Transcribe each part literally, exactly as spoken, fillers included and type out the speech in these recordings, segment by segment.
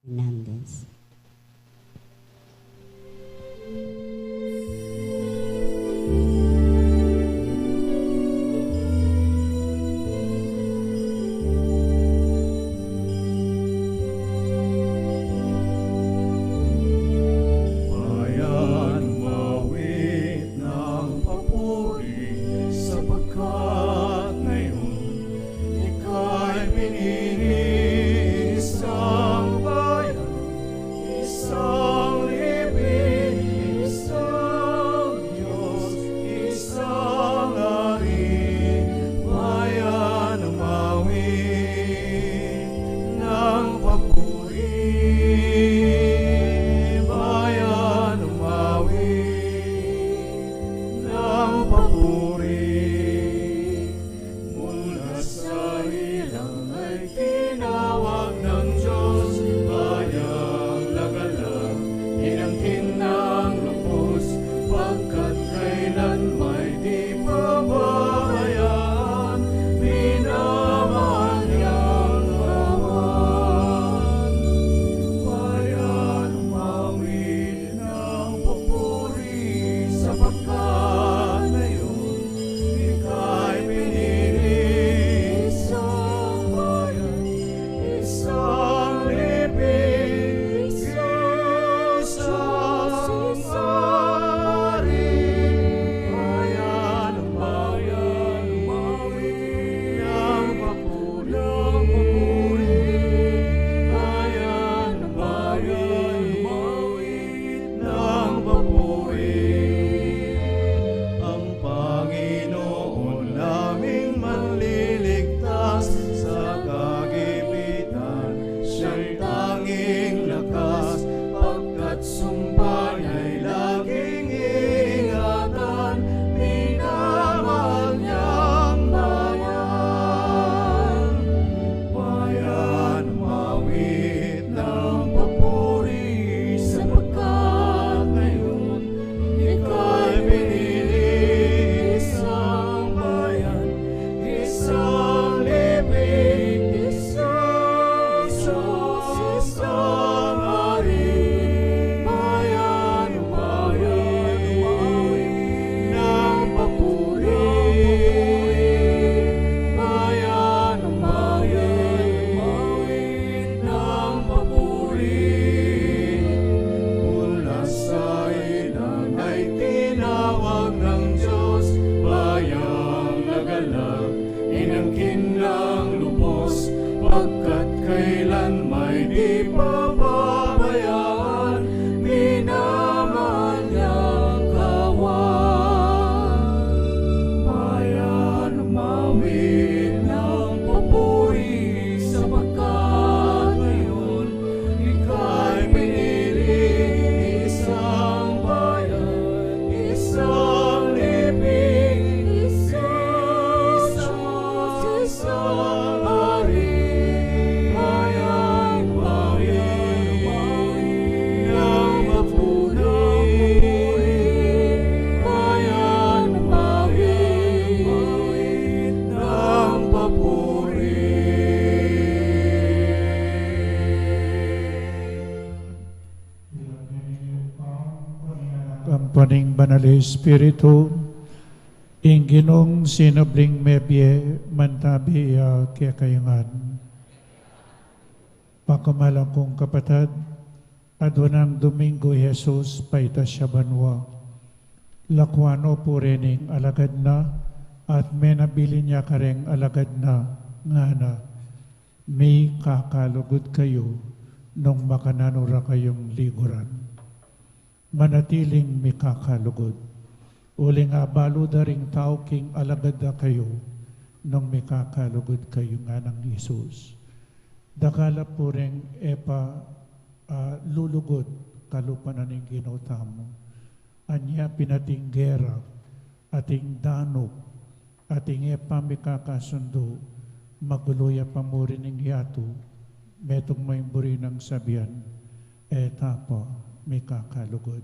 Hernandez. Bayan mawit ng papuri, sapagkat ngayon ika'y pinili, isang bayan, isang libing, isang Diyos, isang hari. Bayan mawit ng papuri, bayan mawit ng papuri. Mula sa ilang ay tinawag ng Diyos, bayang lagalag, inangkin ng lubos, pagkat kailan may di pababayaan, minamahal niyang lawan. Bayan mawit ng papuri, sapagkat ngayon ika'y pinili, isang bayan, isang libing, isang hari. Bayan mawit, bayan mawit ng papuri, bayan mawit ng papuri. Ang Panginoon naming manliligtas sa kagipitan, siya'y tanging lakas, pagkat sumpa niya'y laging ingatan, minamahal niyang bayan. Bayan mawit ng papuri, sapagkat ngayon ika'y pinili, isang bayan, isang libing, isang Diyos, isang hari. Bayan mawit ng papuri, bayan mawit ng papuri. Mula sa ilang ay tinawag ng Diyos, bayang lagalag, inangkin ng lubos, pagkat kailan may di pababayaan, minamahal niyang kawan. Bayan mawit ng papuri, sapagkat ngayon ika'y pinili, isang bayan, isang libing, isang Diyos, isang hari. Bayan mawit ng papuri, bayan mawit ng papuri. Ampo ning Banal a Espiritu, ing Ginung sinubling mebie, mantabi ya kekayu ngan. Pakamalan kung kapatad, adwan nang Domingo i Jesus paita sa banua. Lakuan no pu reng alagad na, at menabilin ya kareng alagad na, ngana, mikakalugud kayu nung makananu ra kayung liguran. Manatiling mikakalugud. Uling abalu da ring tau king alagad da kayu nung mikakalugud kayu, nganang Jesus. Dakal la pu reng e pa, ah, lulugud kalupa na ning Ginu tamu. Anya pin ating gera, ating danup, ating e pa mikakasundu, magulu ya pa muri ning yatu, metung mu ing buri nang sabian, e ta pa mikakalugud.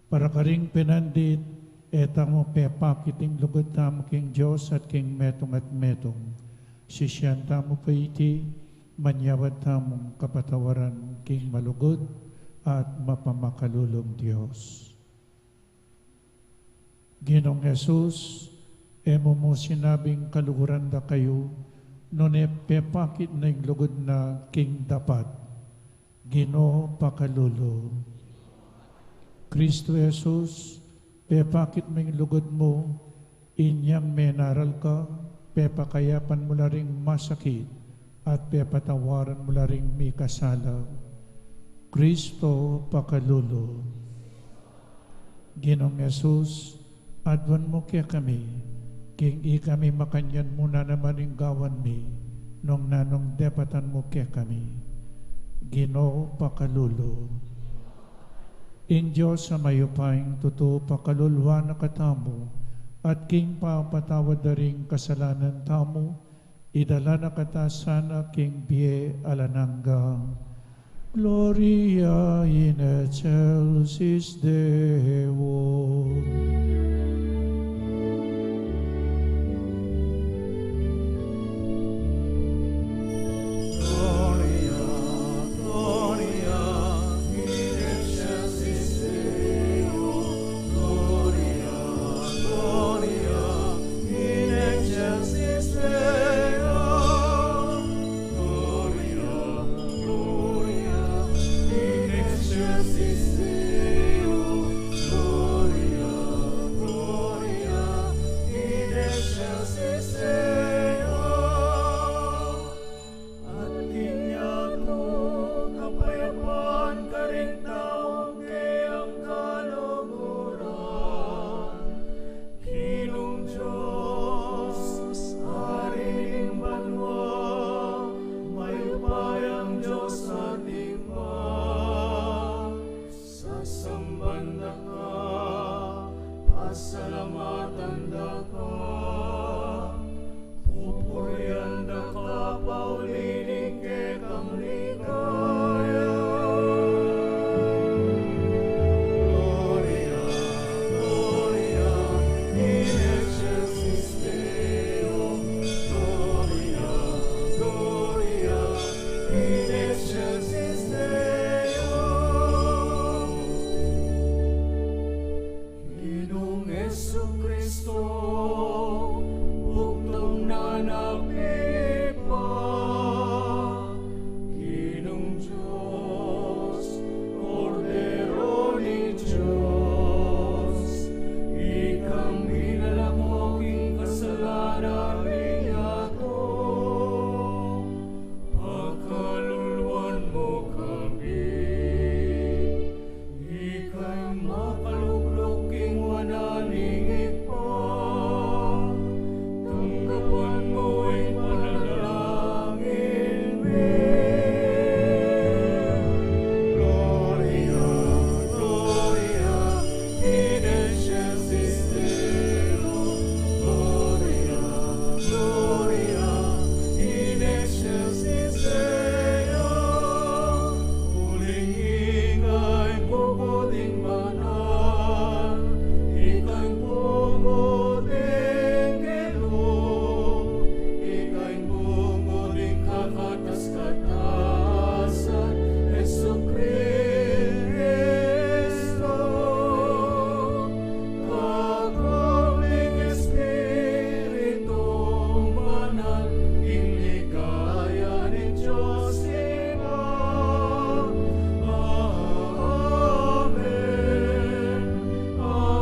Para karing pinandit, e tamu pepakit ing lugud tamu king Dios at king metung at metung. Sisian tamu pa iti, Manyawad tamung kapatawaran king malugud at mapamakalulung Dios. Ginung Jesus, e mu mu sinabing kaluguran da kayu, nune pepakit na ing lugud na king dapat. Ginu, pakalulu. Kristu Jesus, pepakit mu ing lugud mu, inyang menaral ka, pepakayapan mu la ring masakit, at pepatawaran mu la ring mikasala. Kristu, pakalulu. Ginung Jesus, aduan mu kekami, king ikami makanyan mu na naman ing gawan mi, nung nanung depatan mu kekami. Ginu, pakalulu. Ing Dios a mayupayang tutu pakaluluan na katamu, at king papatawad da ring kasalanan tamu, idala na kata sana king bie alang angga. Gloria in excelsis Deo. Gloria, Gloria in excelsis Deo. Gloria, Gloria in excelsis Deo. Gloria, Gloria in excelsis Deo. Gloria, Gloria in excelsis Deo. At inya tu kapayapan karing taung kayang kaluguran. Ginung Dios, Ari ning banua, mayupayang Dios atin pa. Sasamban da ka, pasalamatan da ka, pupurian da ka pauli ning kekang ligaya. Gloria, Gloria in excelsis Deo. Gloria, Gloria in excelsis Deo. Ginung Jesucristo, bugtung na napipa, Ginung Dios, Kordero ning Dios, ikang minalako king kasalanan ning yatu. Pakaluluan mu kami, ikang makalukluk king wanan ning Ibpa, tanggapan mu ing panalangin mi. Gloria, Gloria in excelsis Deo. Gloria, Gloria in excelsis Deo. Uling ika ing bungu ding banal, ika ing bungu ding ilung, ika ing bungu ding kakatas-katasan, Jesukristo. Kagum ning Espiritu Banal, ing ligaya ning Dios Ibpa. Amen. Amen.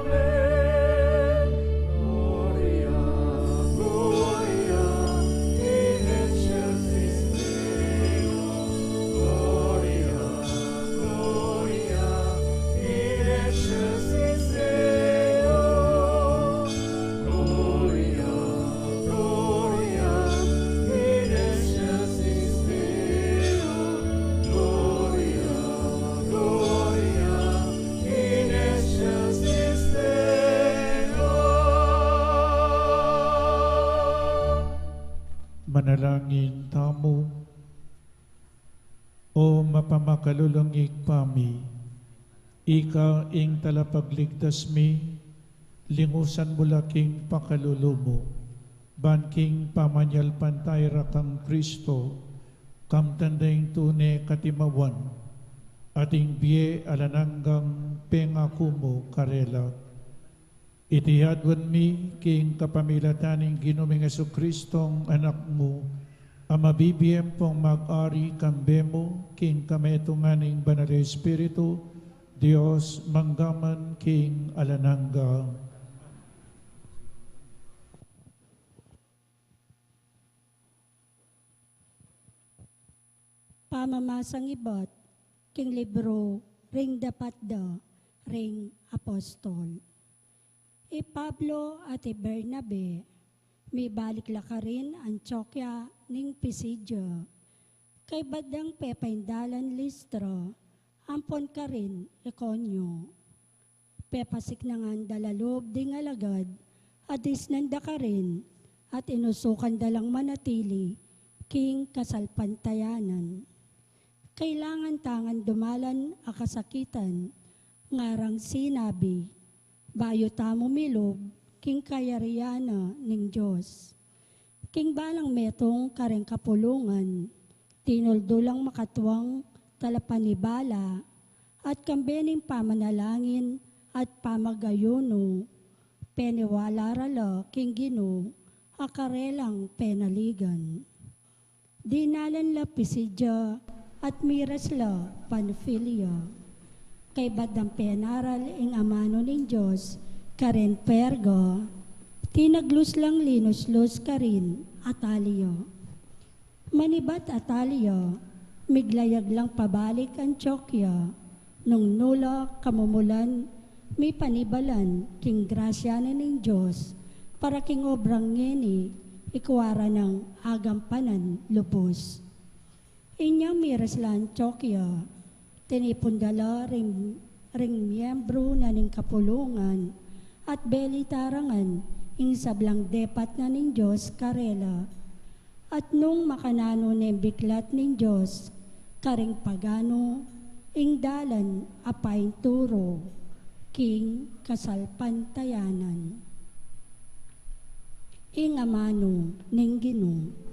Amen. Gloria, Gloria in excelsis Deo. Gloria, Gloria in excelsis Deo. Gloria, Gloria in excelsis Deo. Gloria, Gloria in excelsis Deo. Manalangin tamu. O mapamakalulung Ibpa mi, ika ing talapagligtas mi, Lingusan mu la king pakalulu mu, ban king pamanyalpantaya ra kang Kristo, kamtan da ing tune katimawan, at ing bie alang anggang pengaku mu karela. Iti aduan mi king kapamilatan ning Ginu ming Jesucristong Anak mu, a mabibie ampong mag-ari kambe mu king kametungan ning Banal a Espiritu, Dios, mangga man king alang angga. Pamamasang ibat king libru ring Dapat da ring Apostol. I Pablo at i Bernabe mibalik la karin Antioquia ning Pisidia, kaybat dang pepaindalan Listra ampon karin Iconio. Pepasiknangan da la lub ding alagad a disnan da karin, at inusukan da lang manatili king kasalpantayanan. Kailangan tang dumalan a kasakitan, ngarang sinabi, bayu tamu milub king kayarian na ning Dios. King balang metung kareng kapulungan, tinuldu lang makatuang talapanibala, at kambe ning pamanalangin at pamag-ayunu, peniwala ra la king Ginu a karelang penaligan. Dinalan la Pisidia at miras la Panfilia. Kaybat dang penaral ing amanu ning Dios karin Perga, tinaglus lang linuslus karin Atalia. Manibat Atalia, miglayag lang pabalik Antioquia, nung nu la kamumulan mipanibalan king grasya na ning Dios, para king obrang ngeni ikua ra nang agampanan lubus. Inyang miras la Antioquia, tinipun da la ring, ring miyembru na ning kapulungan, at belitarangan ing sablang depat na ning Dios karela. At nung makananu neng biklat ning Dios karing paganu, ing dalan a painturu king kasalpantayanan. Ing amanu ning Ginu.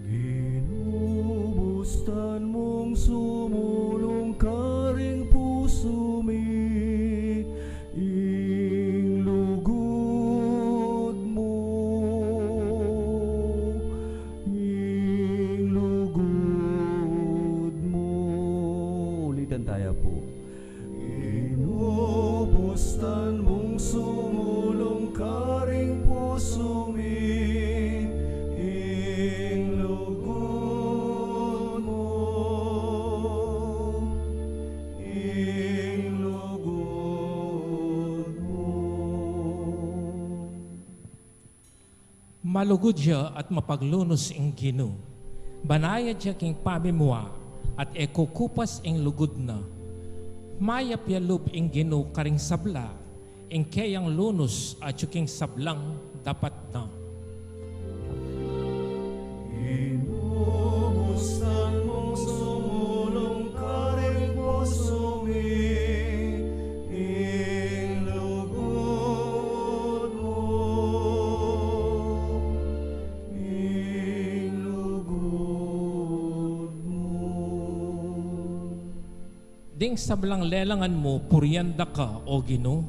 Ginu, bustan mung sumulung karing pusu mi ing lugud mu, ing lugud mu. Ulitan taya pu. Ginu, bustan mung sumulung karing pusu mi ing lugud mu, ing lugud mu. Malugud ya at mapaglunus ing Ginu. Banayad ya king pamimua at e kukupas ing lugud na. Mayap ya lub ing Ginu karing sabla, ing keyang lunus atyu king sablang dapat na. Ginu, bustan mung sumulung karing pusu mi ing lugud mu, ing lugud mu. Ding sablang lelangan mu purian da ka, O Ginu,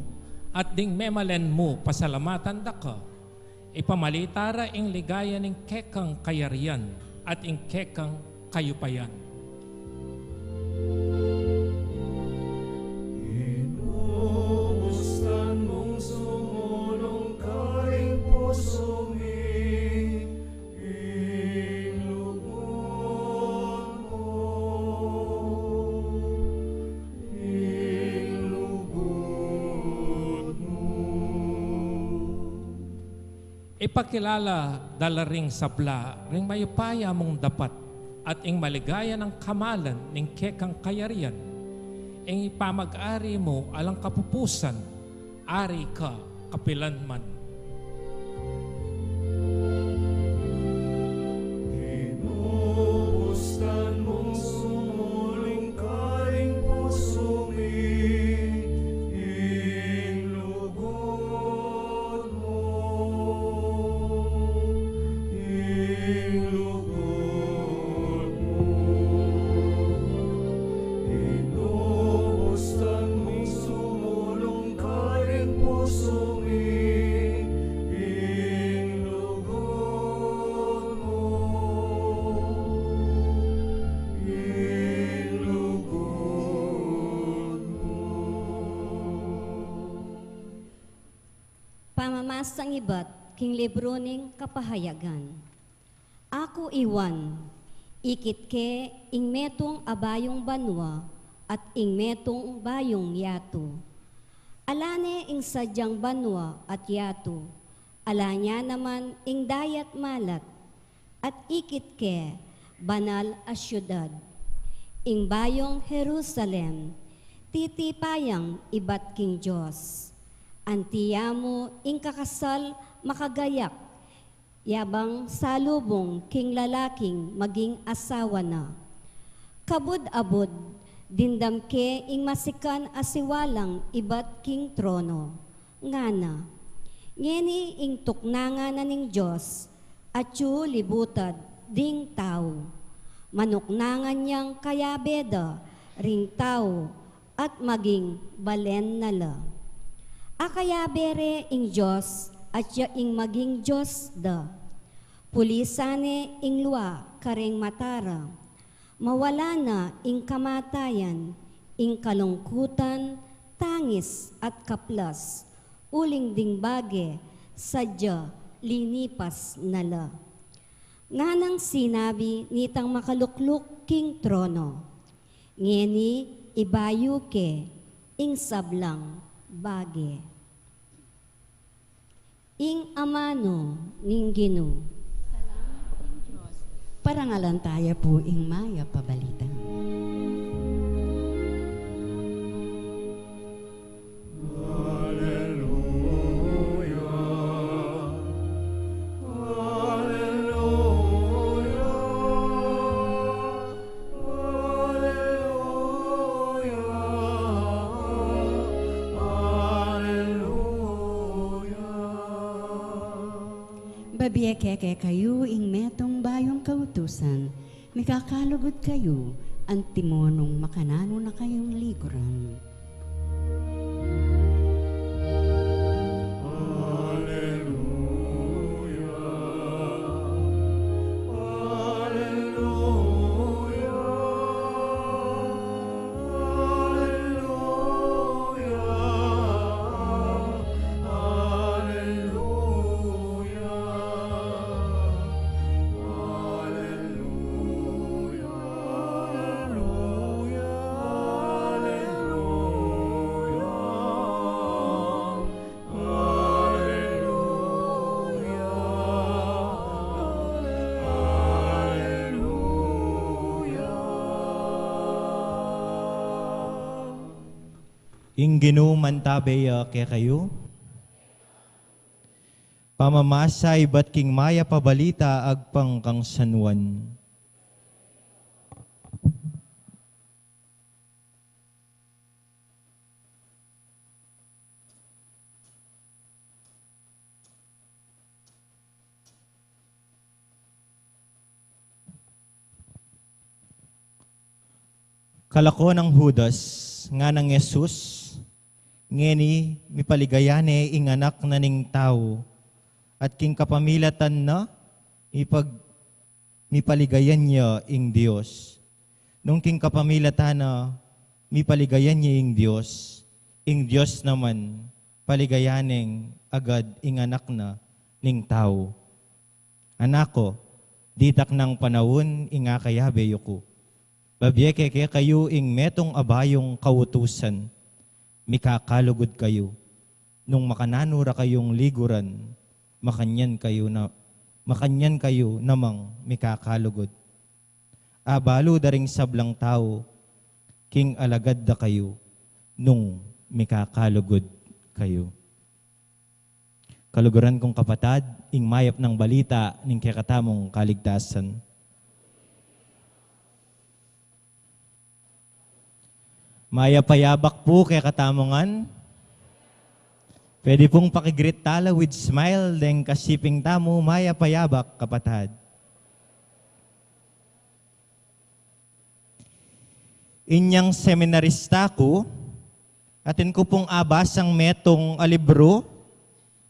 at ding memalen mu pasalamatan da ka. Ipamalita ra ing ligaya ning kekang kayarian at ing kekang kayupayan. Ginu, bustan mung sumulung karing pusu mi ing lugud mu, ing lugud mu. Ipakilala da la ring sabla ring mayupaya mung dapat at ing maligaya nang kamalan ning kekang kayarian. Ing pamag-ari mu alang kapupusan, ari ka kapilanman. Inubustan mung sumulung karing pusu mi ing lugud mu, ing lugud mu. Inubustan mung sumulung karing pusu mi ing lugud mu, ing lugud mu. Pamamasang ibat king libru ning Kapahayagan. Aku i Juan, ikit ke ing metung a bayung banua at ing metung bayung yatu. Ala ne ing sadyang banua at yatu, ala ne naman ing dayat malat, at ikit ke banal a siudad, ing bayung Jerusalem, titipayang ibat king Dios. Anti ya mu ing kakasal makagayak, ya bang salubung king lalaking maging asawa na. Kabud-abud, dimdam ke ing masikan a siwalang ibat king trono, ngana: Ngeni ing tuknangan na ning Dios, atyu libutad ding tau. Manuknangan yang kayabe da ring tau at maging balen na la. Akayabe re ing Dios, at ya ing maging Dios da. Pulisan ne ing lua kareng mata ra. Mawala na ing kamatayan, ing kalungkutan, tangis at kaplas, uling ding bage sadya linipas na la. Nganang sinabi nitang makalukluk king trono: Ngeni ibayu ke ing sablang bage. Ing amanu ning Ginu. Parangalan taya pu ing mayap a balita. Aleluya, aleluya, aleluya. Babie ke kekayu ing metung bayung kautusan, mikakalugud kayu, antimo nung makananu na kayung liguran. Aleluya, aleluya, aleluya, aleluya. Aleluya, aleluya, aleluya, aleluya, aleluya. Ing Ginu mantabe ya kekayu. Pamamasa ibat king mayap a balita agpang kang San Juan. Kalako nang Judas, nganang Jesus, ngeni mipaligaya ne ing Anak na ning Tau, at king kapamilatan na, mipag-, mipaligayan ya ing Dios. Nung king kapamilatan na, mipaligayan ya ing Dios, ing Dios naman, paligayan neng agad ing Anak na ning Tau. Anak ku, ditak nang panaun ing akayabe yu ku. Babie ke kekayu ing metung a bayung kautusan, mikakalugud kayu. Nung makananu ra kayung liguran, makanyan kayu na, makanyan kayu namang mikakalugud. Abalu da ring sablang tau, king alagad da kayu nung mikakalugud kayu. Kaluguran kung kapatad, ing mayap nang balita ning kekatamung kaligtasan. Mayap a yabak pu kekatamu ngan. Pwede pung pakigreet tala with smile deng kasiping tamu, mayap a yabak, kapatad. Inyang seminarista ku, atin ku pung abasang metung a libru,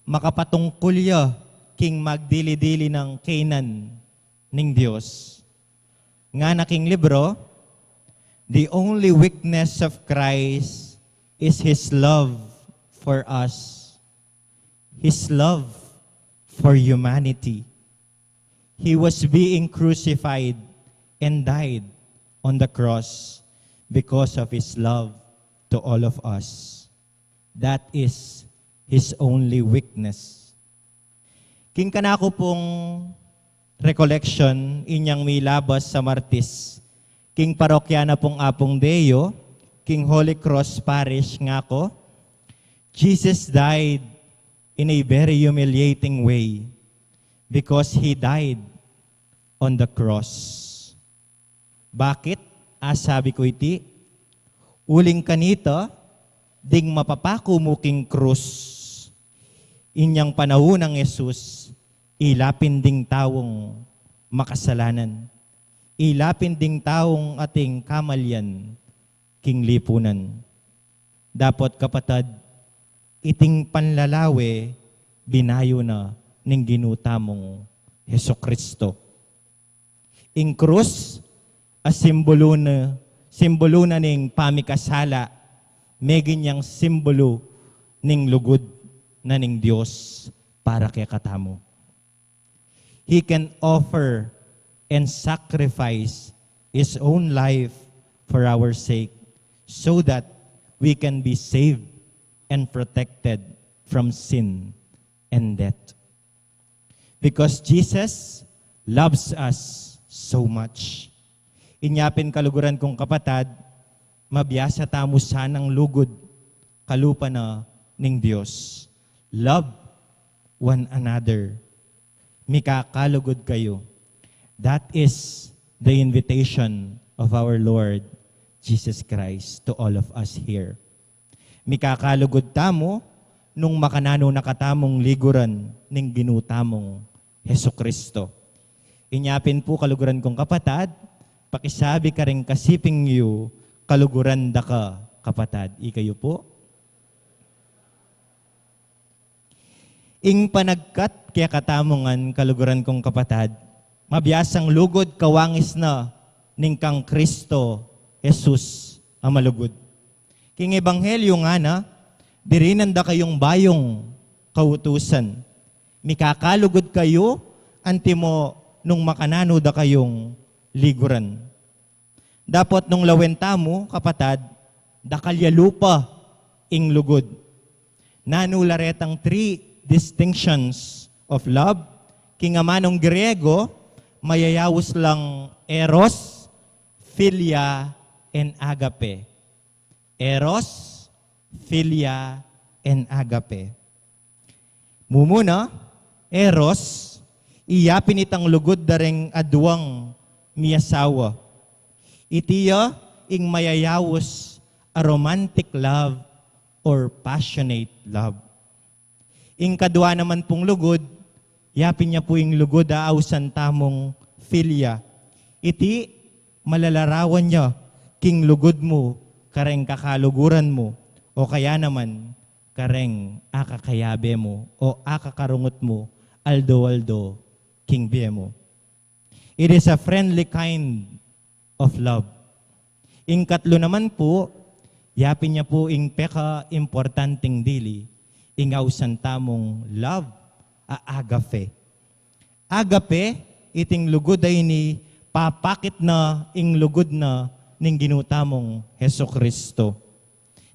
makapatungkul ya king magdili-dili nang keynan ning Dios. Ngana king libru, "The only weakness of Christ is His love for us, His love for humanity." He was being crucified and died on the cross because of His love to all of us. That is His only weakness. King kanaku pung recollection, inyang milabas a Martis, king parokya na pung Apung Deo, king Holy Cross Parish ngaku, Jesus died in a very humiliating way because He died on the cross. Bakit? A sabi ku iti, uling kanita, ding mapapaku mu king krus, inyang panaun nang Jesus, ila pin ding taung makasalanan, ila pin ding taung ating kamalian king lipunan. Dapot kapatad, iting panlalawe binayu na ning Ginu tamung Jesucristo. Ing krus a simbulu na, simbulu na ning pamikasala, meging yang simbulu ning lugud na ning Dios para kekatamu. He can offer and sacrifice His own life for our sake so that we can be saved and protected from sin and death. Because Jesus loves us so much. Inya pin kaluguran kung kapatad, mabiasa tamu sanang lugud kalupa na ning Dios. Love one another. Mikakalugud kayu. That is the invitation of our Lord Jesus Christ to all of us here. Mikakalugud tamu nung makananu na katamung liguran ning Ginu tamung Jesucristo. Inya pin pu, kaluguran kung kapatad, pakisabi karing kasiping yu, "Kaluguran da ka, kapatad." Ikayu pu. Ing panagkat kekatamu ngan, kaluguran kung kapatad, mabiasang lugud kawangis na ning kang Kristo Jesus a malugud. King ebanghelyu ngana, dirinan da kayung bayung kautusan. Mikakalugud kayu, antimo nung makananu da kayung liguran. Dapot nung lawen tamu, kapatad, dakal ya lupa ing lugud. Nanu la retang three distinctions of love? King amanung Griego, mayayaus lang eros, philia, and agape. Eros, philia, and agape. Mumuna, eros, iya pin itang lugud da ring aduang miasawa. Iti ya ing mayayaus a romantic love or passionate love. Ing kadua naman pung lugud, ya pin ya pu ing lugud a ausan tamung philia. Iti, malalarawan ya king lugud mu kareng kakaluguran mu, o kaya naman kareng akakayabe mu o akakarungut mu aldo-aldo king bie mu. It is a friendly kind of love. Ing katlu naman pu, ya pin ya pu ing pekaimportanting dili, ing ausan tamung love a agape. Agape, iting lugud a ini, papakit na ing lugud na ning Ginu tamung Jesucristo.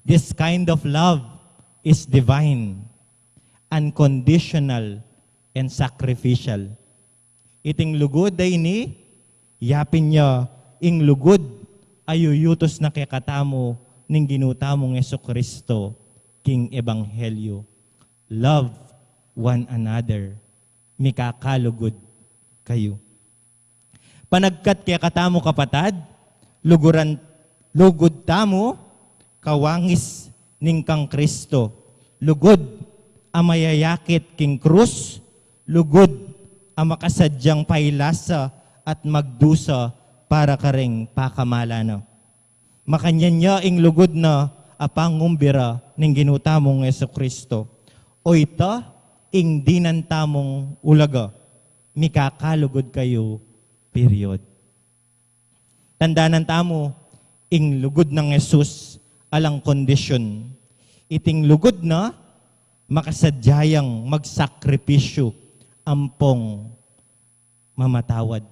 This kind of love is divine, unconditional, and sacrificial. Iting lugud a ini, ya pin ya ing lugud ayuyutus na kekatamu ning Ginu tamung Jesucristo king ebanghelyo. Love one another. Mikakalugud kayu. Panagkat kekatamu, kapatad, luguran, lugud tamu kawangis ning kang Kristo. Lugud a mayayakit king krus, lugud a makasadyang pailasa at magdusa para karing pakamalan na. Makanyan ya ing lugud na a pangumbira ning Ginu tamung Jesucristo. O ita ing dinan tamung ulaga, mikakalugud kayu, period. Tandanan tamu, ing lugud nang Jesus alang kondisyon. Iting lugud na makasadya yang magsakripisyo ampong mamatawad.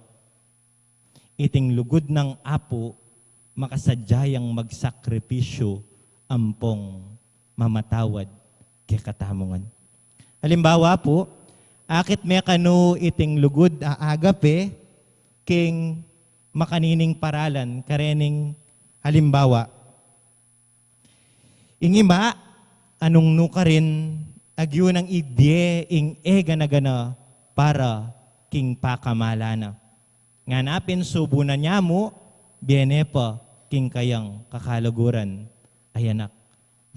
Iting lugud nang Apu makasadya yang magsakripisyo ampong mamatawad kekatamu ngan. Halimbawa pu, akit me kanu iting lugud a agape king makanining paralan karening halimbawa. Ing ima, anung nu karin, agyu nang ibie ing e gana-gana para king pakamalan na. Ngana pin subu na nya mu, bie ne pa king kayang kakaluguran a anak.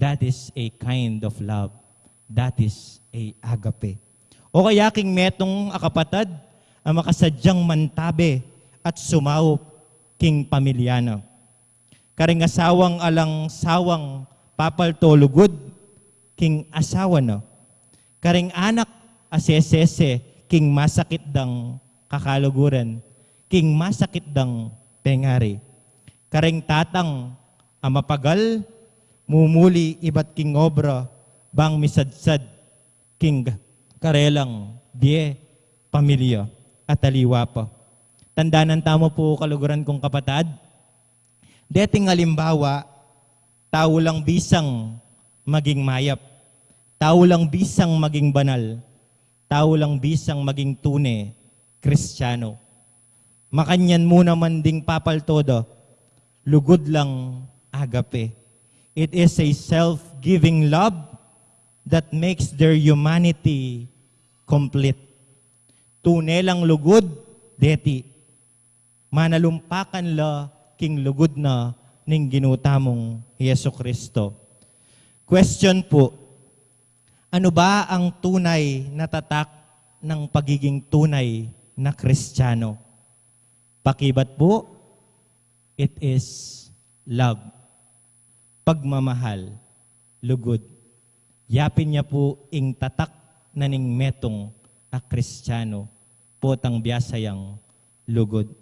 That is a kind of love. That is a agape. O kaya king metung a kapatad a makasadyang mantabe at sumaup king pamilya na. Karing asawang alang sawang papalto lugud king asawa na. Karing anak a sesese king masakit dang kakaluguran, king masakit dang pengari. Karing tatang a mapagal mumuli ibat king obra bang misadsad king karelang bie, pamilya, at aliwa pa. Tandanan tamu pu, kaluguran kung kapatad, deting alimbawa, tau lang bisang maging mayap, tau lang bisang maging banal, tau lang bisang maging tune Kristiyano. Makanyan mu naman ding papalto da, lugud lang agape. It is a self-giving love that makes their humanity complete. Tune lang lugud deti. Manalumpakan la king lugud na ning Ginu tamung Jesucristo. Question pu, ano ba ang tunay na tatak ng pagiging tunay na Kristiyano? Pakibat pu, it is love. Pagmamahal, lugud. Yapin ya pu ing tatak na ning metung a Kristiyano, potang biasa yang lugud.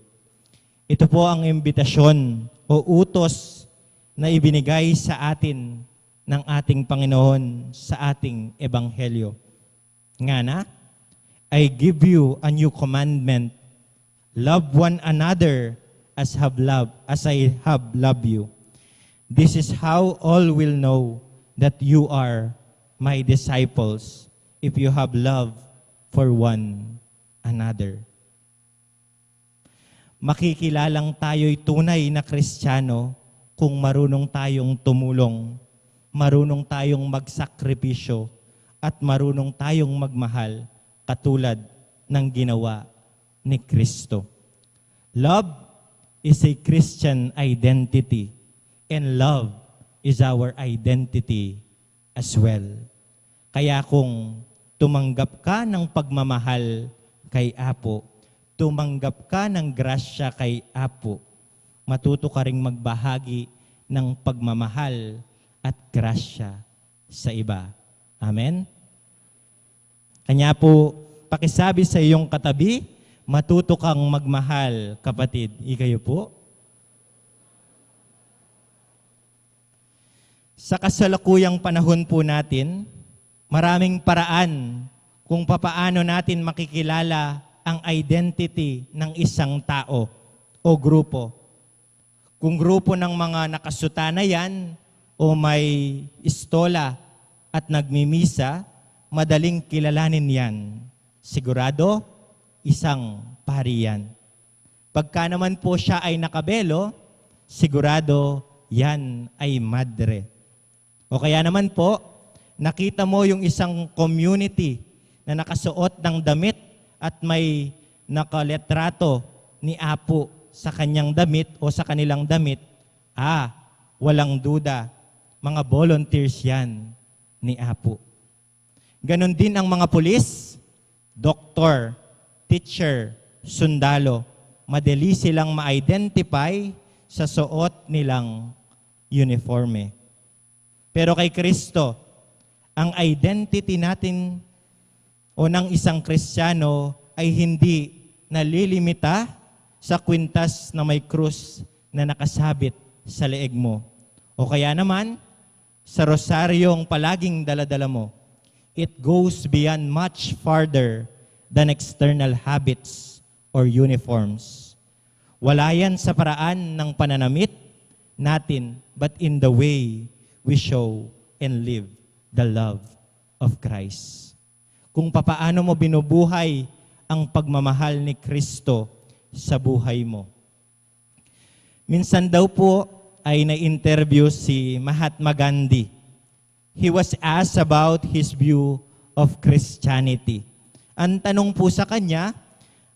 Ito po ang imbitasyon o utos na ibinigay sa atin ng ating Panginoon sa ating ebanghelyo. Ngana, "I give you a new commandment. Love one another as have love, as I have loved you. This is how all will know that you are my disciples, if you have love for one another." Makikilalang tayo'y tunay na Kristiyano kung marunong tayong tumulong, marunong tayong magsakripisyo, at marunong tayong magmahal katulad ng ginawa ni Kristo. Love is a Christian identity, and love is our identity as well. Kaya kung tumanggap ka ng pagmamahal kay Apo, tumanggap ka ng grasya kay Apo, matuto ka ring magbahagi ng pagmamahal at grasya sa iba. Amen? Kanya po, pakisabi sa iyong katabi, "Matuto kang magmahal, kapatid." Ikayo po? Sa kasalukuyang panahon po natin, maraming paraan kung papaano natin makikilala ang identity ng isang tao o grupo. Kung grupo ng mga nakasutana yan o may istola at nagmimisa, madaling kilalanin yan. Sigurado, isang pari yan. Pagka naman po siya ay nakabelo, Sigurado yan ay madre. O kaya naman po, nakita mo yung isang community na nakasuot ng damit at may nakaletrato ni Apu sa kanyang damit o sa kanilang damit, ah, walang duda, mga volunteers yan ni Apu. Ganon din ang mga pulis, doktor, teacher, sundalo. Madali silang ma-identify sa suot nilang uniforme. Pero kay Kristo, ang identity natin o ng isang Kristiyano ay hindi nalilimita sa kwintas na may krus na nakasabit sa leeg mo. O kaya naman, sa rosaryong palaging dala-dala mo. It goes beyond, much farther than external habits or uniforms. Wala yan sa paraan ng pananamit natin, but in the way we show and live the love of Christ. Kung papaano mo binubuhay ang pagmamahal ni Kristo sa buhay mo. Minsan daw po ay na-interview si Mahatma Gandhi. He was asked about his view of Christianity. Ang tanong po sa kanya,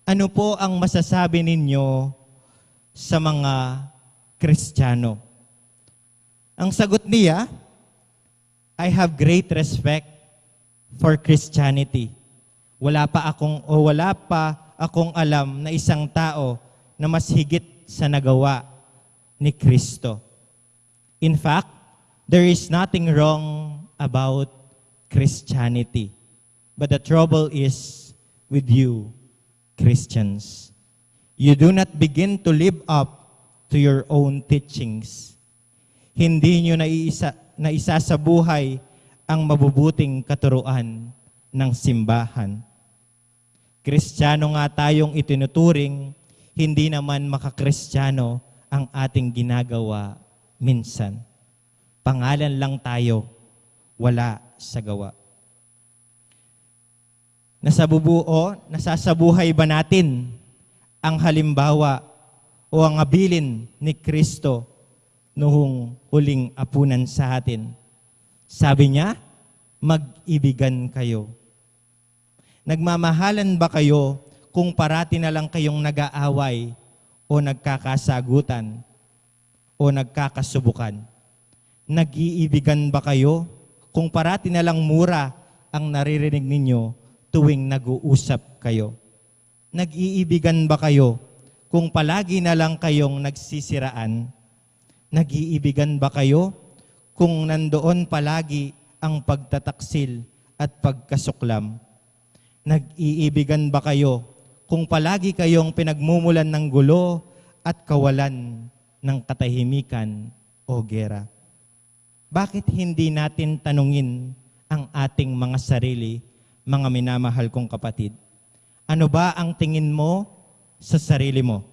"Ano po ang masasabi ninyo sa mga Kristiyano?" Ang sagot niya, "I have great respect for Christianity. Wala pa akong, o wala pa akong alam na isang tao na mas higit sa nagawa ni Kristo. In fact, there is nothing wrong about Christianity. But the trouble is with you, Christians. You do not begin to live up to your own teachings. Hindi nyo naiisa, naisasabuhay ang mabubuting katuruan ng simbahan." Kristiyano nga tayong itinuturing, hindi naman makakristiyano ang ating ginagawa minsan. Pangalan lang tayo, wala sa gawa. Nasabubuo, nasasabuhay ba natin ang halimbawa o ang abilin ni Kristo noong huling apunan sa atin? Sabi niya, "Mag-ibigan kayo." Nagmamahalan ba kayo kung parati na lang kayong nag-aaway o nagkakasagutan o nagkakasubukan? Nag-iibigan ba kayo kung parati na lang mura ang naririnig ninyo tuwing nag-uusap kayo? Nag-iibigan ba kayo kung palagi na lang kayong nagsisiraan? Nag-iibigan ba kayo kung nandoon palagi ang pagtataksil at pagkasuklam? Nag-iibigan ba kayo kung palagi kayong pinagmumulan ng gulo at kawalan ng katahimikan o gera? Bakit hindi natin tanungin ang ating mga sarili, mga minamahal kong kapatid? Ano ba ang tingin mo sa sarili mo?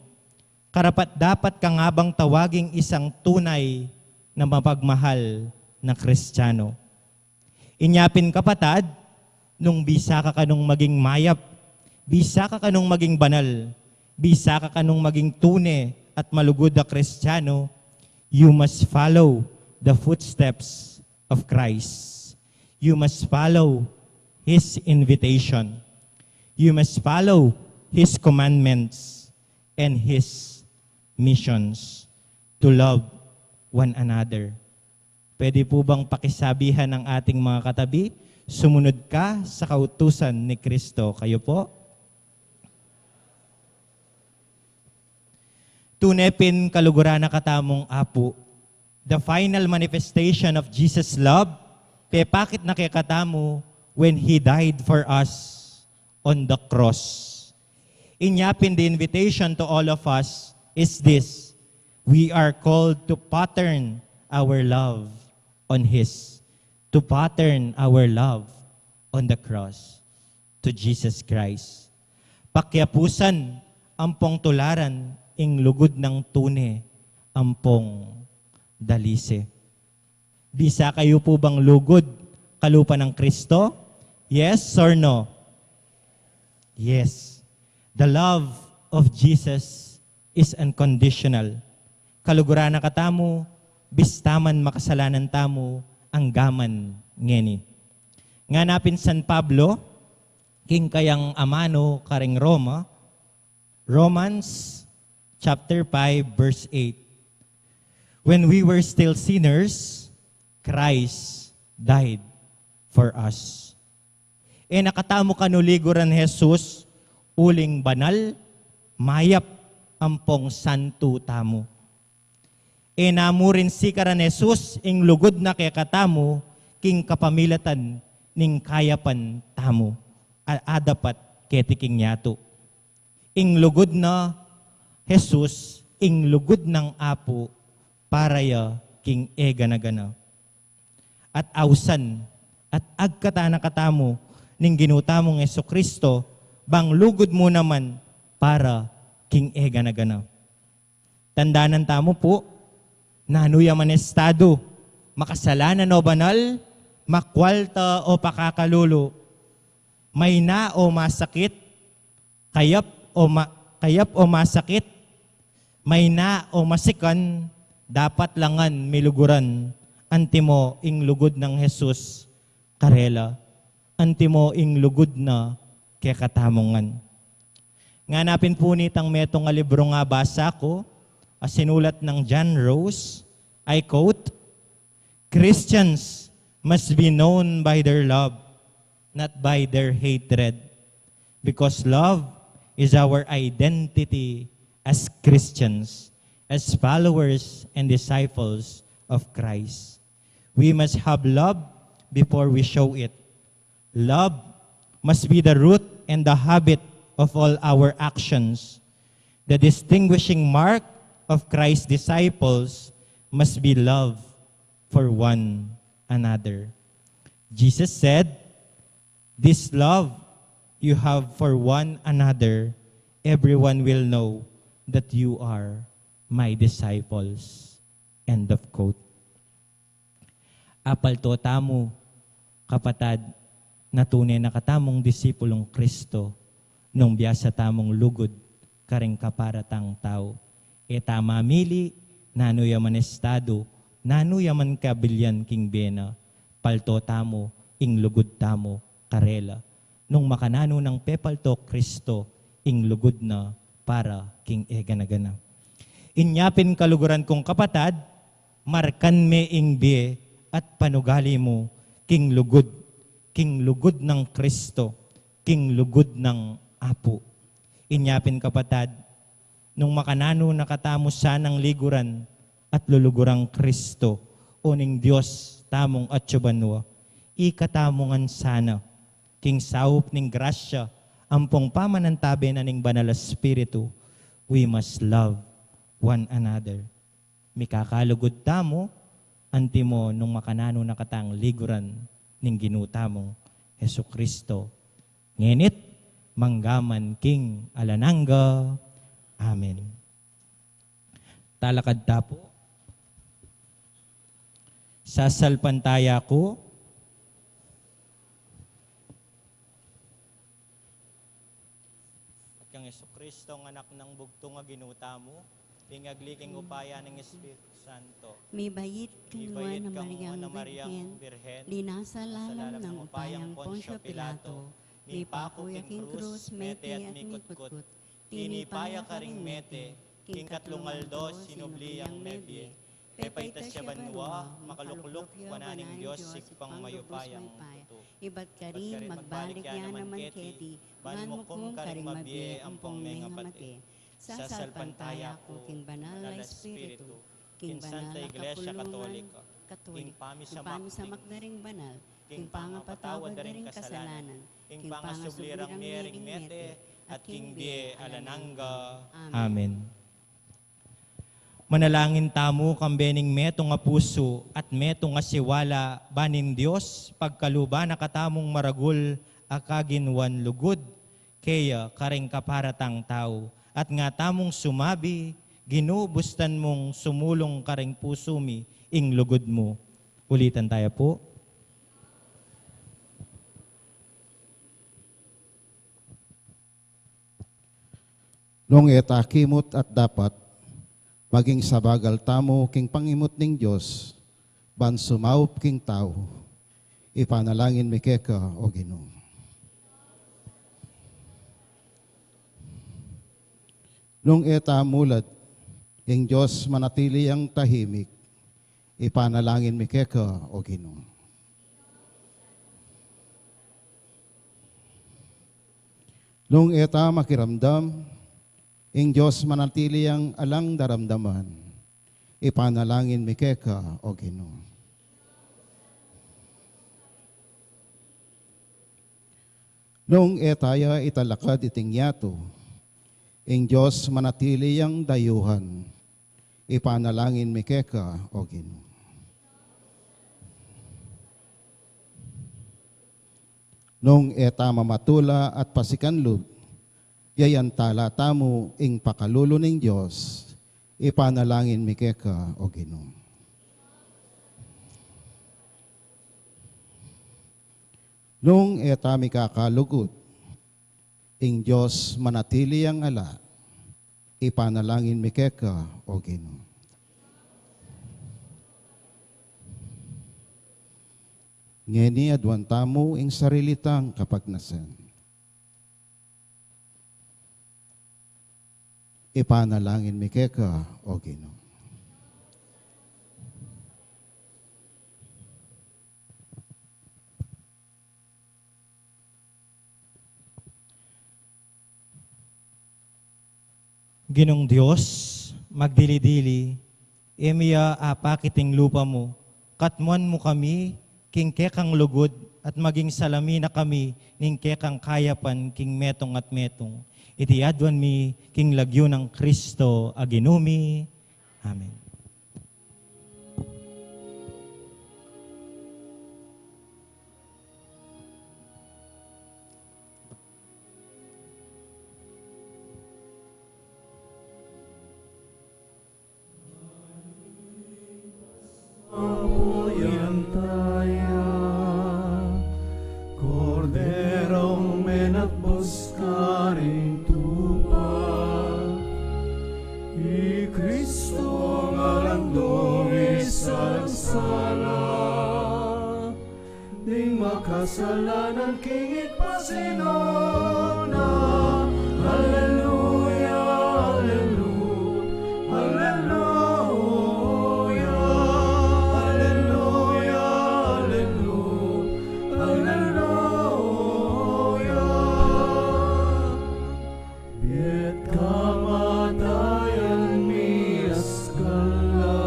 Karapat-dapat ka nga bang tawaging isang tunay na mapagmahal na Kristiyano? Inya pin, kapatad, nung bisa ka kanung maging mayap, bisa ka kanung maging banal, bisa ka kanung maging tune at malugud a Kristiyano, you must follow the footsteps of Christ. You must follow His invitation. You must follow His commandments and His missions to love one another. Pwede po bang pakisabihan ang ating mga katabi, "Sumunod ka sa kautusan ni Kristo"? Kayo po? Tune pin kaluguran na katamung Apu, the final manifestation of Jesus' love, pepakit na kekatamu when He died for us on the cross. Inya pin, the invitation to all of us is this: we are called to pattern our love on His, to pattern our love on the cross, to Jesus Christ. Pakiapusan ampong tularan ing lugud nang tune ampong dalise. Bisa kayo po bang lugud kalupa ng Kristo? Yes or no? Yes. The love of Jesus is unconditional. kaluguran na katamu, bista man makasalanan tamu, anggaman ngeni. Ngana pin San Pablo, king kayang amanu karing Roma, Romans chapter five, verse eight, "When we were still sinners, Christ died for us." E na katamu kaluguran Jesus, uling banal, mayap, ampong santu tamu. E na mu rin sikaran Jesus ing lugud na kekatamu, king kapamilatan ning kayapan tamu a adapat keti king yatu. Ing lugud na Jesus, ing lugud nang Apu, para ya king e gana-gana. At ausan, at agkatan na katamu ning Ginu tamung Jesucristo, bang lugud mu naman para king e gana-gana. Tandanan tamu pu, nanu ya man estadu, makasalanan o banal, makwalta o pakakalulu, mayna o masakit, kayap o ma-, kayap o masakit, mayna o masikan, dapat la ngan miluguran, antimo ing lugud nang Jesus karela, antimo ing lugud na kekatamu ngan. Ngana pin pu nitang metung a librung abasa ku, a sinulat nang John Rose, I quote, "Christians must be known by their love, not by their hatred, because love is our identity as Christians, as followers and disciples of Christ. We must have love before we show it. Love must be the root and the habit of all our actions. The distinguishing mark of Christ's disciples must be love for one another." Jesus said, "This love you have for one another, everyone will know that you are my disciples." End of quote. Apalto tamu, kapatad, na tune na katamung disipulung Kristo, nung biasa tamung lugud karing kapara tang tau. E ta mamili nanu ya man estadu, nanu ya man kabilian king bie na, palto tamu ing lugud tamu karela. Nung makananu nang pepalto Kristo, ing lugud na para king e gana-gana. Inya pin kaluguran kung kapatad, markan me ing bie at panugali mu king lugud, king lugud nang Kristo, king lugud nang Apu. Inya pin kapatad, nung makananu na katamu sanang liguran at lulugurang Kristo, o ning Dios tamung atsu banua, ikatamu ngan sana king saup ning grasya ampong pamanantabe na ning Banal a Espiritu, we must love one another. Mikakalugud tamu, antimo nung makananu na katang liguran ning Ginu tamung Jesucristo, ngenit manggaman king alang angga. Amen. Talakad ta pu. Sasalpantaya ku at kang Jesucristo, ang Anak nang bugtung a Ginu tamu, ing agli king upaya ning Espiritu Santo. Mibait kang Nuan a Mariang Birhen, linasa lalam nang upayang Poncio Pilato, mipaku ya king krus, mete at mikutkut. Tinipa ya karing mete, king katlung aldo sinubli yang mebie. Pepaitas ya banua, makalukluk wanan ning Dios Ibpang mayupayang tutu. Ibat karin magbalik ya naman keti, ban mukum karing mabie ampong mengamate. Sasalpantaya ku king Banal a Espiritu, king Santa Iglesia Katolika, king pamisamak na ring banal, king pangapatawad da ring kasalanan, king pangasubli rang mie ring mete, at king bie alang angga. Amen. Manalangin tamu kambe ning metung a pusu at metung a siwala, ban ing Dios pagkaluban na katamung maragul a kaginwan lugud keya karing kapara tang tau, at nga tamung sumabi, Ginu, bustan mung sumulung karing pusu mi ing lugud mu. Ulitan taya pu. Nung e ta kimut at dapat, Maging sabagal tamu king pangimut ning Dios, ban sumaup king tau. Ipanalangin mi keka, O Ginu. Nung e ta mulad, ing Dios manatili yang tahimik. Ipanalangin mi keka, O Ginu. Nung e ta makiramdam, ing Dios manatili yang alang daramdaman. Ipanalangin mi keka, O Ginu. Nung e taya italakad iting yatu, ing Dios manatili yang dayuhan. Ipanalangin mi keka, O Ginu. Nung e ta mamatula at pasikanlub, yayantala tamu ing pakalulu ning Dios. Ipanalangin mi keka, O Ginu. Nung e ta mikakalugut, ing Dios manatili yang ala. Ipanalangin mi keka, O Ginu. Ngeni aduan tamu ing sarili tang kapagnasan. Ipanalangin mi keka, O Ginu. Ginung Dios, magdili-dili, e mi ya apakit ing lupa mu, katmuan mu kami king kekang lugud, at maging salami na kami ning kekang kayapan king metung at metung. Iti aduan mi king lagyu nang Kristo a Ginu mi. Amen. Apuyan taya, Korderong menatbus karing tupa, i Kristo ngalang dong isalang sala, ding makasalanan king igpasinua na. Aleluya, aleluya, aleluya, aleluya, aleluya, aleluya. Biet kamatayan mi askal la,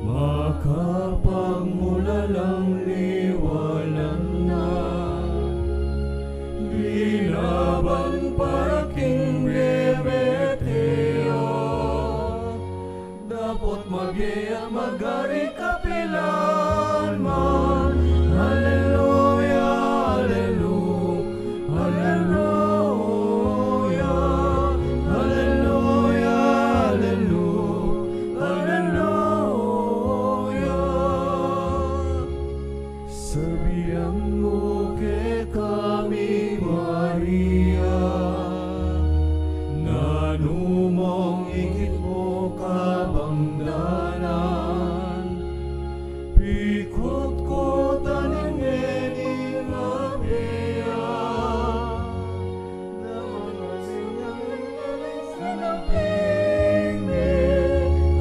makapagmulalang liwanan na. Binaban para king bie mete ya, dapot mabie at magari kapilan man. Aleluya, alelu-, aleluya, aleluya, alelu-, aleluya. Sabian mu kekami, Maria, nanu mung ikit mu kabang dalan, pikutkutan ing mening a bie.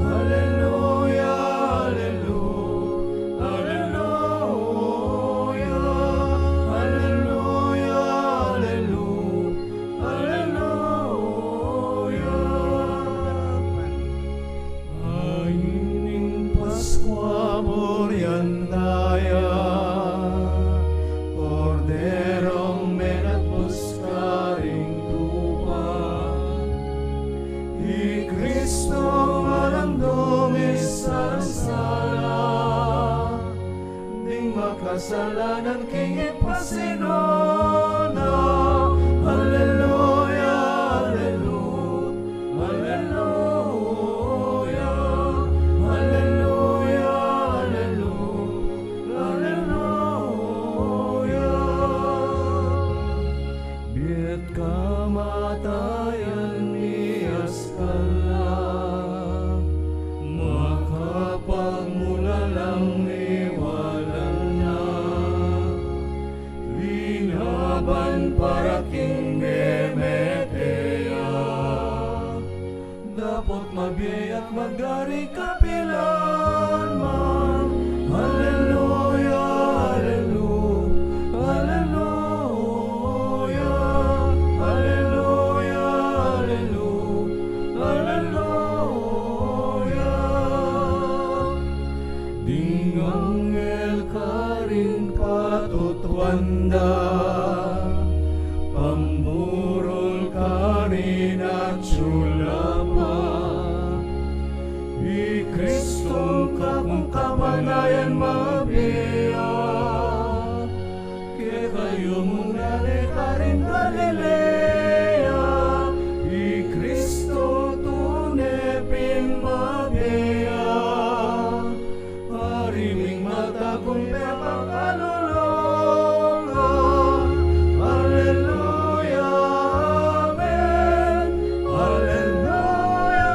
Aleluya, alelu-, aleluya, aleluya, alelu-, aleluya. Ain ning Paskua burian da ya, Korderong menatbus karing tupa, i Kristo ngalang dong isalang sala, ding makasalanan king igpasinua na. Aleluya, alelu-, aleluya, aleluya, alelu-, aleluya. Biet kamatayan mi askal la, para king mimete ya, dapot mabie at magari kapilan man. Aleluya, alelu-, aleluya, aleluya, alelu-, aleluya. Ding anghel karin patutuan da, pamburul karin atsu la pa, i Kristong kakung kapanayan mabie ya. Kekayu muna ne karin Galilea, i Kristo tune pin mabie ya. Ari ming matagumpay a pakalulu. Aleluya, amen. Aleluya,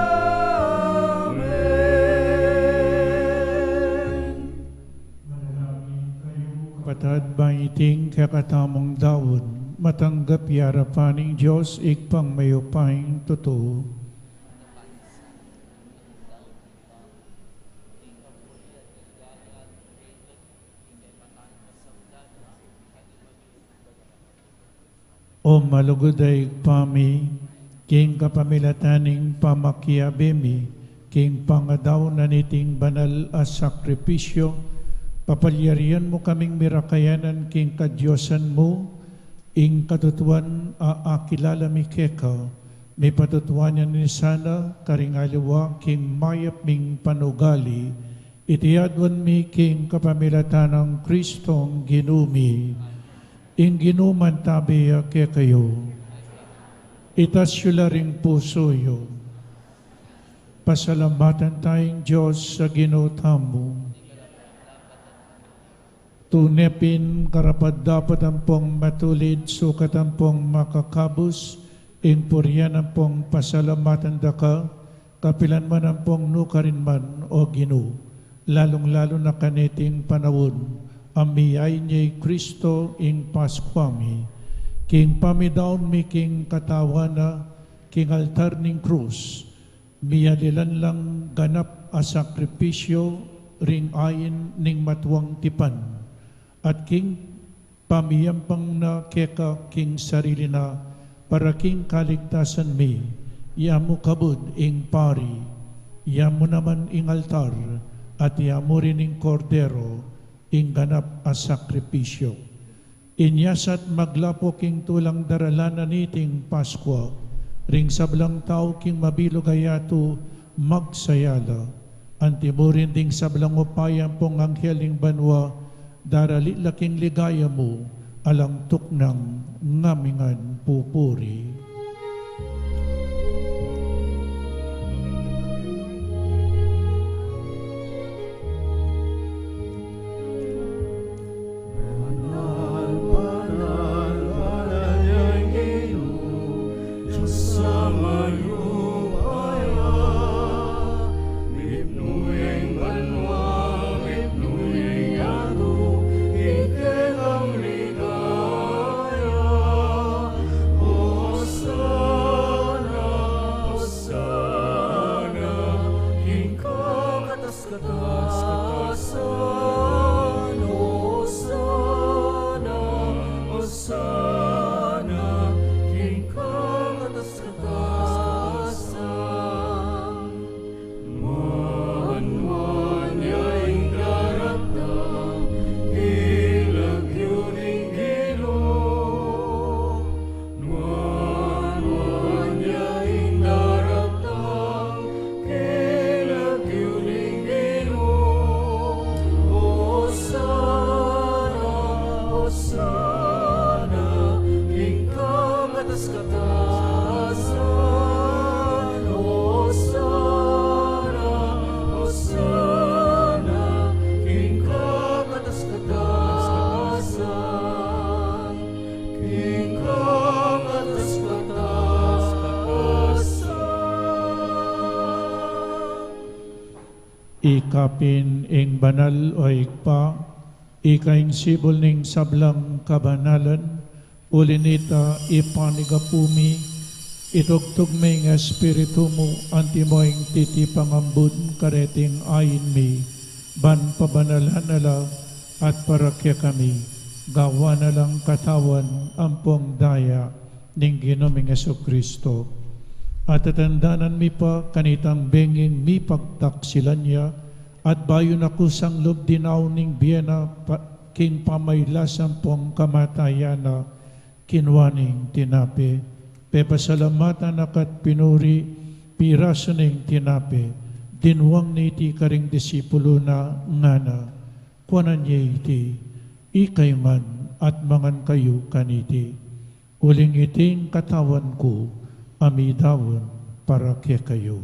amen. Manalangin kayu, kapatad, ba iting kekatamung daun matanggap ya arapan ning Dios Ibpang mayupayang tutu. O malugud a Ibpa mi, king kapamilatan ning pamakiabe mi king pangadaun na niting banal a sakripisyu, papalyarian mu kaming mirakayanan king kadiosan mu. Ing katutuan a akilala mi keka, mipatutuan ya ne sana karing aliwa king mayap ming panugali. Iti aduan mi king kapamilatan nang Kristong Ginu mi. Ing Ginu mantabi ya kekayu. Itas yu la ring pusu yu. Pasalamatan taya ing Dios a Ginu tamu. Tune pin karapat-dapat ampong matulid, sukat ampong makakabus ing purian ampong pasalamatan da ka, kapilan man ampong nukarin man, O Ginu, lalung-lalu na kaniting panaun a miyain ya i Kristo ing Paskua mi. King pamidaun mi king katawan na king altar ning krus, miyalilan lang ganap a sakripisyu ring ain ning matuang tipan, at king pamiyampang na keka king sarili na para king kaligtasan mi, ya mu kabud ing pari, ya mu naman ing altar, at ya mu rin ing kordero, ing ganap a sakripisyu. Inya sa at maglapu king tulang daralan na niting Paskua, ring sablang tau king mabilug a yatu magsaya la. Anti mu rin ding sablang upaya ampong anghel ning banua, darali la king ligaya mu, alang tuknang ngamingan pupuri. Banal, banal, banal ya ing Ginu, Dios a mayupaya. Mipnu ya ing banua, mipnu ya ing yatu, king kekang ligaya. Hosana, Hosana, king kakatas katasan, Hosana, Hosana, king kakatas-katasan. Manuan ya ing daratang, king lagyu ning Ginu. Manuan ya ing daratang, king lagyu ning Ginu. Hosana, Hosana, king kakatas-katasan. Hosana, Hosana, king kakatas-katasan. King kakatas-katasan. Ika pin ing banal, o Ibpa, ika ing sibul ning sablang kabanalan, Uli nita, ipanigapu mi, itugtug me ing Espiritu mu, antimo ing titipang ambun kareting ain mi, ban pabanalan na la at para kekami, gawan na lang katawan ampong daya ning Ginu ming Jesucristo. At tatandanan mi pa kanitang benging mipagtaksilan ya, at bayu na kusang lub dinaun ing bie na pa, king pamailas ampong kamatayan na, kinua ne ing tinape, pepasalamatan na ka't pinuri, pirasu ne ing tinape, dinwang ne iti karing disipulu na, ngana, kuanan ye iti, ikayu ngan at mangan kayu kaniti. Uling iti ing katawan ku, a midaun para kekayu.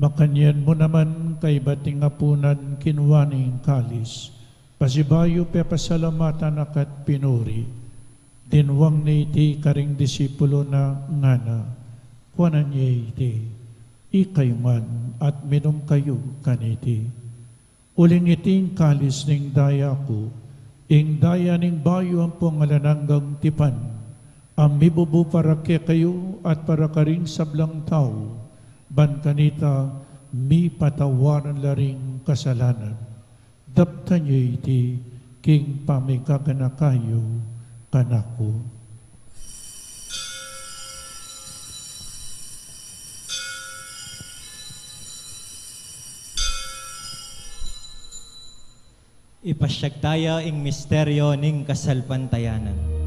Makanyan mu naman kaibat ning apunan, kinua ne ing kalis, pasibayu pepasalamatan na ka't pinuri, dinwang ne iti karing disipulu na, ngana, kuanan ye iti, ikayu ngan at minum kayu kaniti. Uling iti ing kalis ning daya ku, ing daya ning bayu ampong alang anggang tipan, a mibubu para kekayu at para karing sablang tau, ban kanita mipatawaran la ring kasalanan. Daptan ye iti king pamigaganaka yu kanaku. Ipasyag taya ing misteryo ning kasalpantayanan.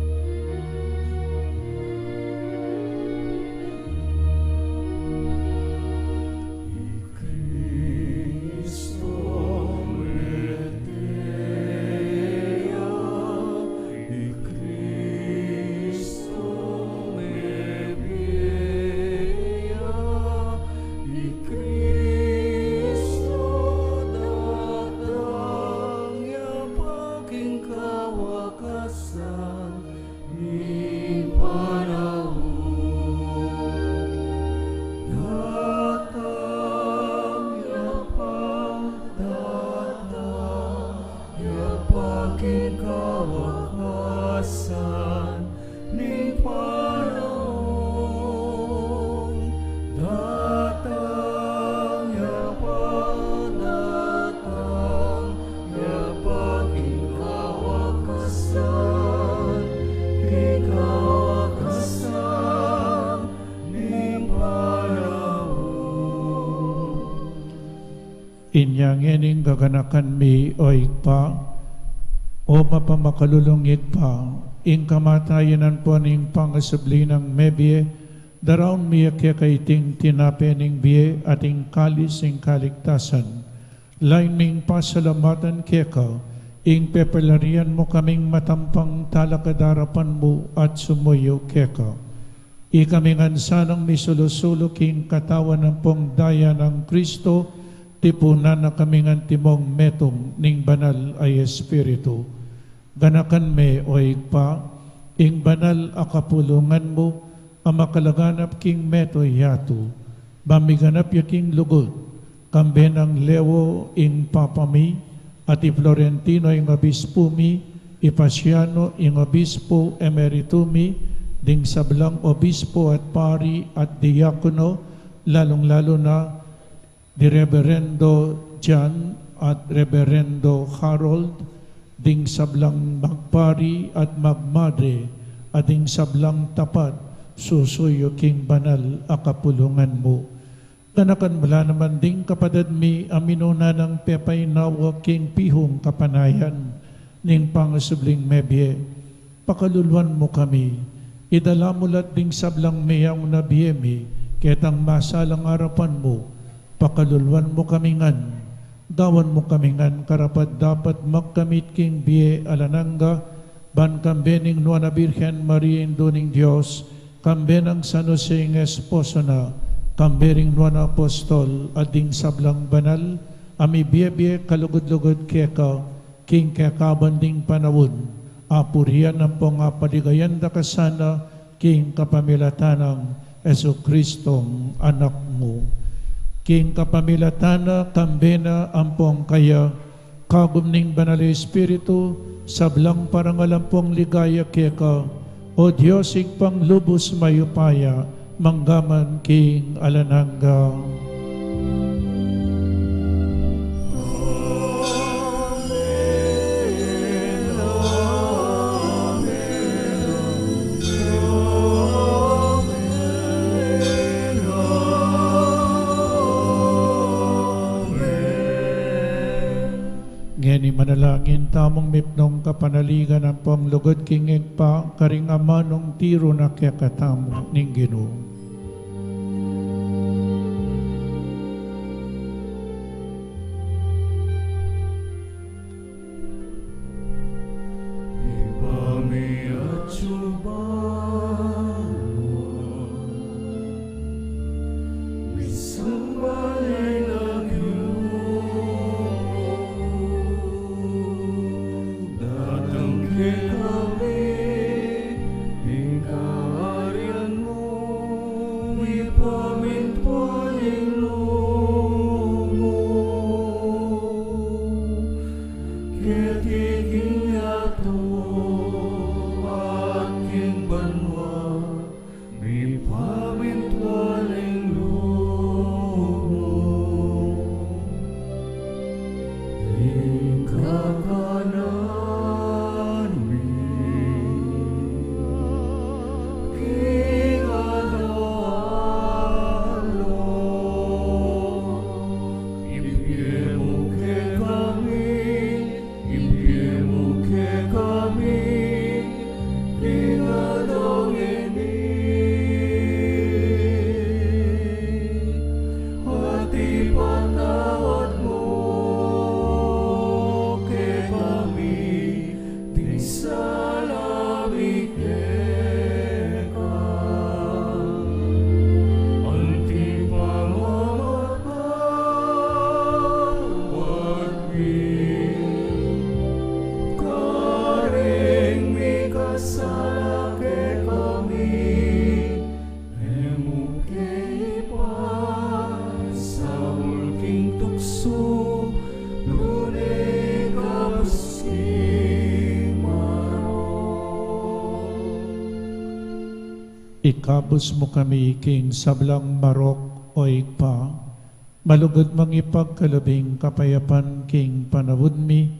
I Kristo datang ya pa king kawakasan ning panaun. Datang ya pa, datang ya pa king kawakasan ning panaun. Datang ya pa, datang ya pa king kawakasan, king kawakasan ning panaun. Inya ngeni ing gaganakan mi, o Ibpa, o mapamakalulung Ibpa, ing kamatayan ampon ing pangasubli nang mebie, daraun mi ya keka iting tinape ning bie at ing kalis ning kaligtasan. Lain ming pasalamatan keka ing pepalarian mu kaming matampang talakad arapan mu at sumuyu keka. Ikami ngan sanang misulu-sulu king katawan ampong daya nang Kristo, tipunan na kami ngan timong metung ning Banal a Espiritu. Ganakan me, o Ibpa, ing banal a kapulungan mu a makalaganap king mabilug a yatu, ba miganap ya king lugud, kambe nang Leo ing Papa mi, at i Florentino ing Obispo mi, i Paciano ing Obispo Emerito mi, ding sablang obispo at pari at diakono, lalung-lalu na di Reberendo John at Reberendo Harold, ding sablang magpari at magmadre, at ding sablang tapat susuyu king banal a kapulungan mu. Ganakan mu la naman ding kapatad mi a minuna nang pepainawa king pihung kapanayan ning pangasubling mebie. Pakaluluan mu kami. Idala mu la ding sablang meyaun a bie mi ketang masalang arapan mu. Pakaluluan mu kami ngan. Gawan mu kami ngan karapat-dapat magkamit king bie alang angga, ban kambe ning Nuan a Birhen Maria, Indu ning Dios, kambe nang San Jose ing esposo na, kambe ring Nuan a Apostol, at ding sablang banal a mibie-bie kalugud-lugud keka king kekaban ding panaun, apurian ampong apaligayan da ka sana king kapamilatan nang Jesucristong Anak mu. King kapamilatan na, kambe na, ampong kaya, kagum ning Banal a Espiritu, sablang parangal ampong ligaya keka, O Dios, Ibpang lubus mayupaya, manggaman king alang angga. Ngeni manalangin tamung mipnung kapanaligan ampong lugud king Ibpa, karing amanung tiru na kekatamu ning Ginu. Ibpa mi atsu ka banua, misamban ya ing lagyu mu, datang kekami ing kayarian mu, mipamintuan ing lub mu keti king yatu at king banua, mipamintuan ing lub mu. Ing kakanan mi king aldo-aldo, ibie mu kekami, ibie mu kekami king aldo ngeni, at ipatawad mu kekami ding sala mi keka, anti pamamatawad mi karing mikasala kekami, e mu ke ipasaul king tuksu, nune ikabus king marok. Ikabus mu kami king sablang marok, O Ibpa, malugud mung ipagkalub ing kapayapan king panaun mi,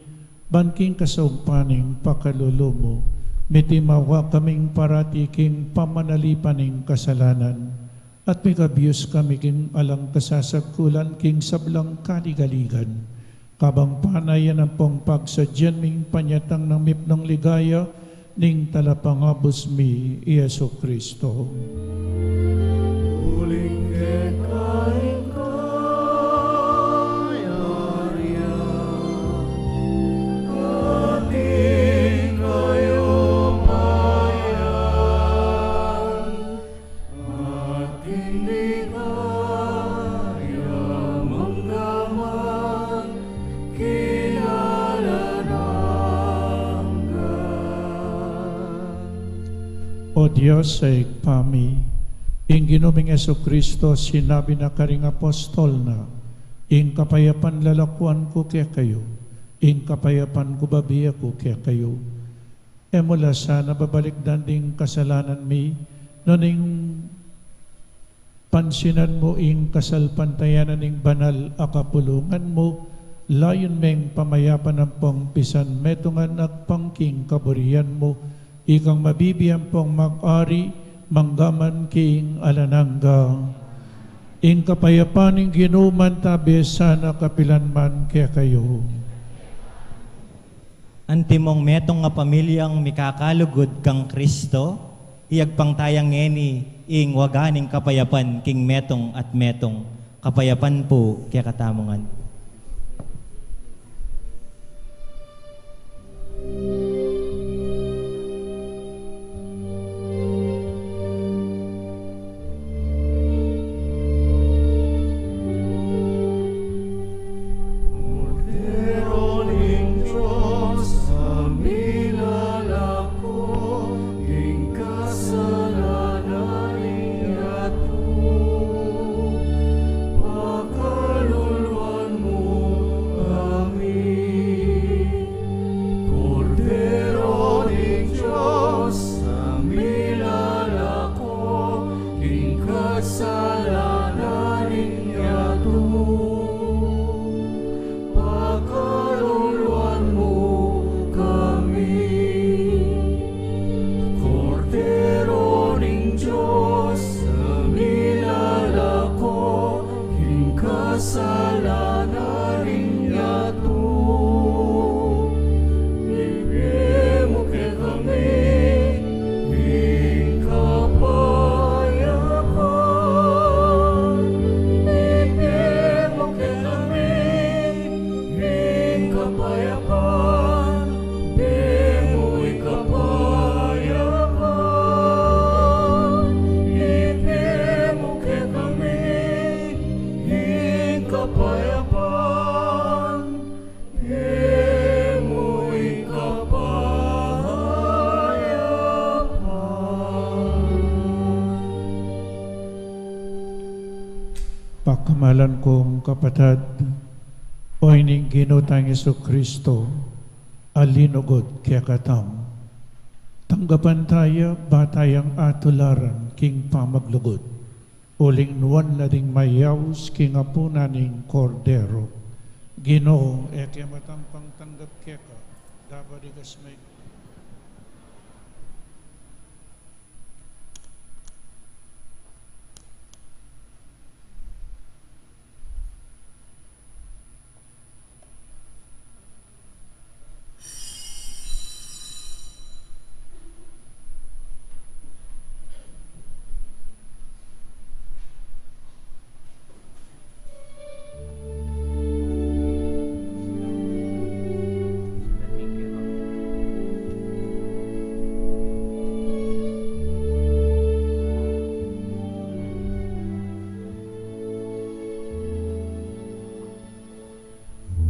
ban king kasaupan ning pakalulu mu, mitimawa kaming parati king pamanalipan ning kasalanan, at mikabius kami king alang kasasagkulan king sablang kaligaligan, kabang panayan ampong pagsadyan ming panyatang nang mipnung ligaya ning Talapangabus mi, i Jesucristo. Uling keka ing kayarian, at ing kayupayan, at ing ligaya manggaman king alang angga. O Dios a Ibpa mi, ing Ginu ming Jesucristo sinabi na karing apostol na, ing kapayapan lalakuan ku kekayu, ing kapayapan ku bibie ku kekayu. E mu la sana babalikdan ding kasalanan mi, nune ing pansinan mu ing kasalpantayanan ning banal a kapulungan mu, layun meng pamayapan ampong pisan metungan agpang king kaburian mu, ikang mabibie ampong mag-ari manggaman king alang angga. Ing kapayapan ning Ginu mantabe sana kapilan man kekayu. Antimong metung a pamilyang mikakalugud kang Kristo, iyagpang taya ngeni ing waga ning kapayapan king metung at metung. Kapayapan pu kekatamu ngan. Kordero ning Dios, a milalako king kasalanan ning yatu. Malan kung kapatad, o ining Ginu tang Jesu Kristo, a linugud kekatamu. Tanggapan taya, ba tayang atularan king pamaglugud. Uling nuan la ding mayaus king apunan ning Kordero. Ginu, e ke matampang tanggap keka, gaba di kas may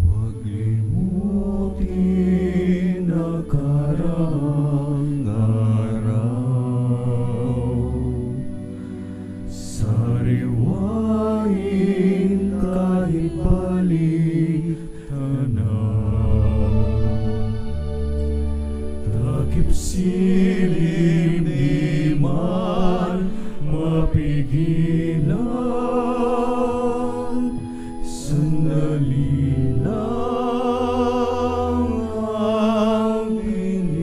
Wag limutin a karang araw, sariwain kahit balik tana. Takip silim di man mapigilan. Sandali lang ang dilim,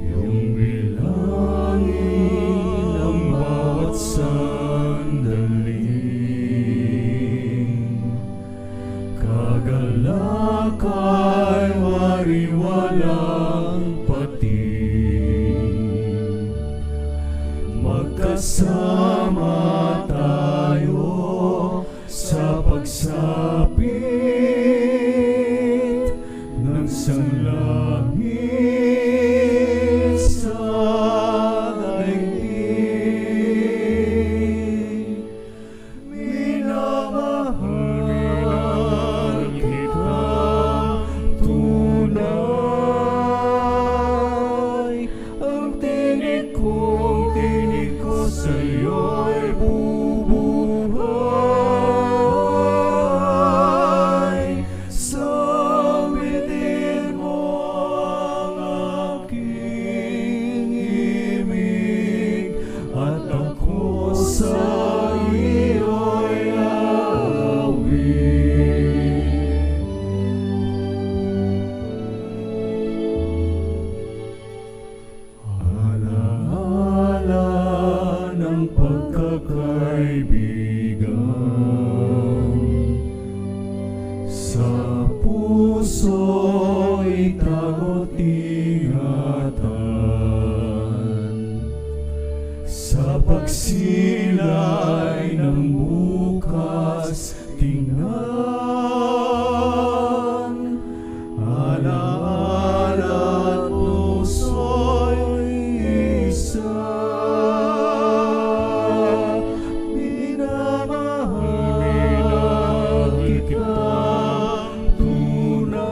yung bilangin ang bawat sandaling kagalakay, wari walang patid. Magkasama tayo sa pagsapit ng salangit sa daigdig. Minamahal kita tunay. Ang tinig ko, ang tinig ko sa'yo'y bubuhay. Sambitin mo ang aking himig, at ako sa iyo'y awit. Alaala ng pagkakaibigan, sa puso itago't ingatan, sa pagsilay ng bukas tingnan. Alaala at puso'y isa. Minamahal kitang tunay.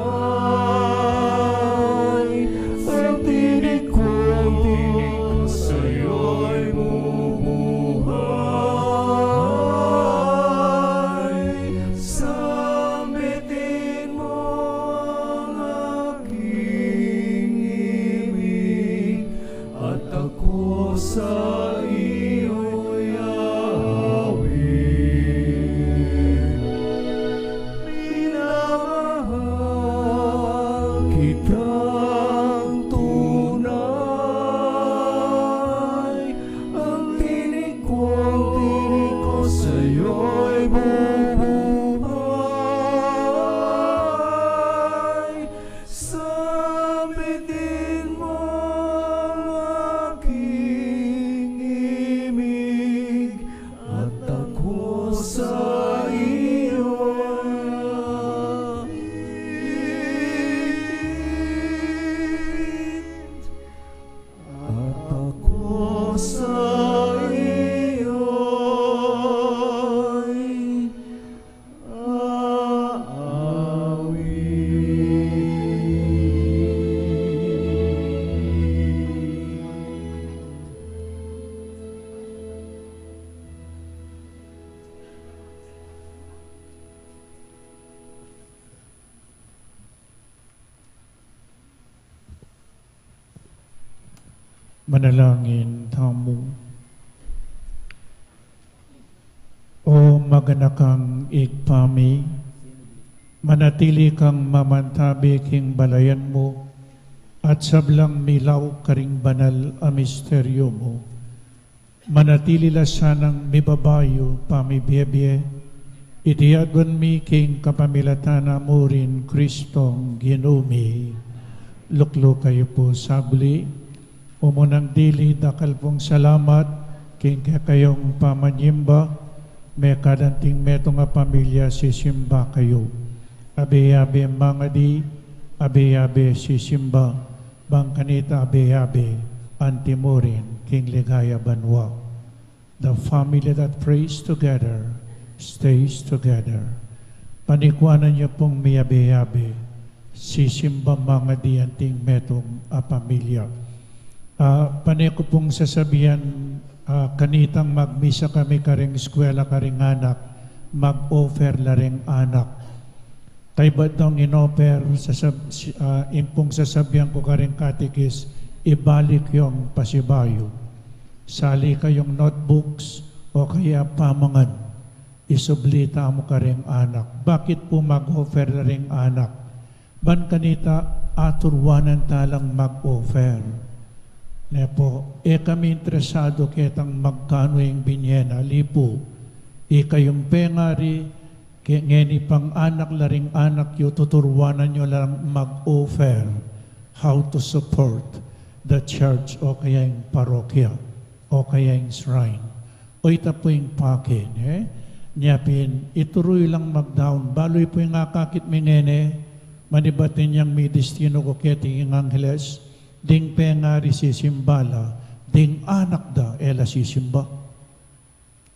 Ang tinig ko sa'yo'y bubuhay. Sambitin mo ang Manalangin tamu. O maganakang Ibpa mi, manatili kang mamantabe king balayan mu, at sablang milaw karing banal a misteryo mu, manatili la sanang mibabayu pamibie-bie, iti aduan mi king kapamilatan na murin Kristong Ginu mi. Lukluk kayu pu saglit. Umunang dili, dakal pung salamat king kekayung pamanyimba, mekad anting metung a pamilya sisimba kayu. Abe-abe mangadi, abe-abe sisimba, bang kanita abe-abe anti murin king ligaya banua. The family that prays together stays together. Panikuanan yu pung miyabe-yabe, sisimba mangadi anting metung a pamilya. Ah, pane ku pung sasabian, ah, kanitang magmisa kami karing eskwela karing anak, mag-offer la ring anak. Kaybat dong in-offer, sasab-, si-, ah, impung sasabian ku karing katikis, ibalik yung pasibayu. Sali kayung notebooks o kaya pamangan. Isubli tamu karing anak. Bakit pu mag-offer la ring anak? Ban kanita, aturuanan ta lang mag-offer. Ne pu, e kami interesadu ketang magkanu ing binye na, ali pu. Ikayung pengari, ke ngeni pang anak la ring anak yu, tuturuanan yu lang mag-offer, how to support the church o kaya ing parokya o kaya ing shrine. O ita pu ing pakin, e? Nya pin, ituru yu lang magdaun, balu yu pu ing akakit mi ngeni, manibat inyang midistinu ku keti king Angeles, ding pengari sisimba la, ding anak da e la sisimba.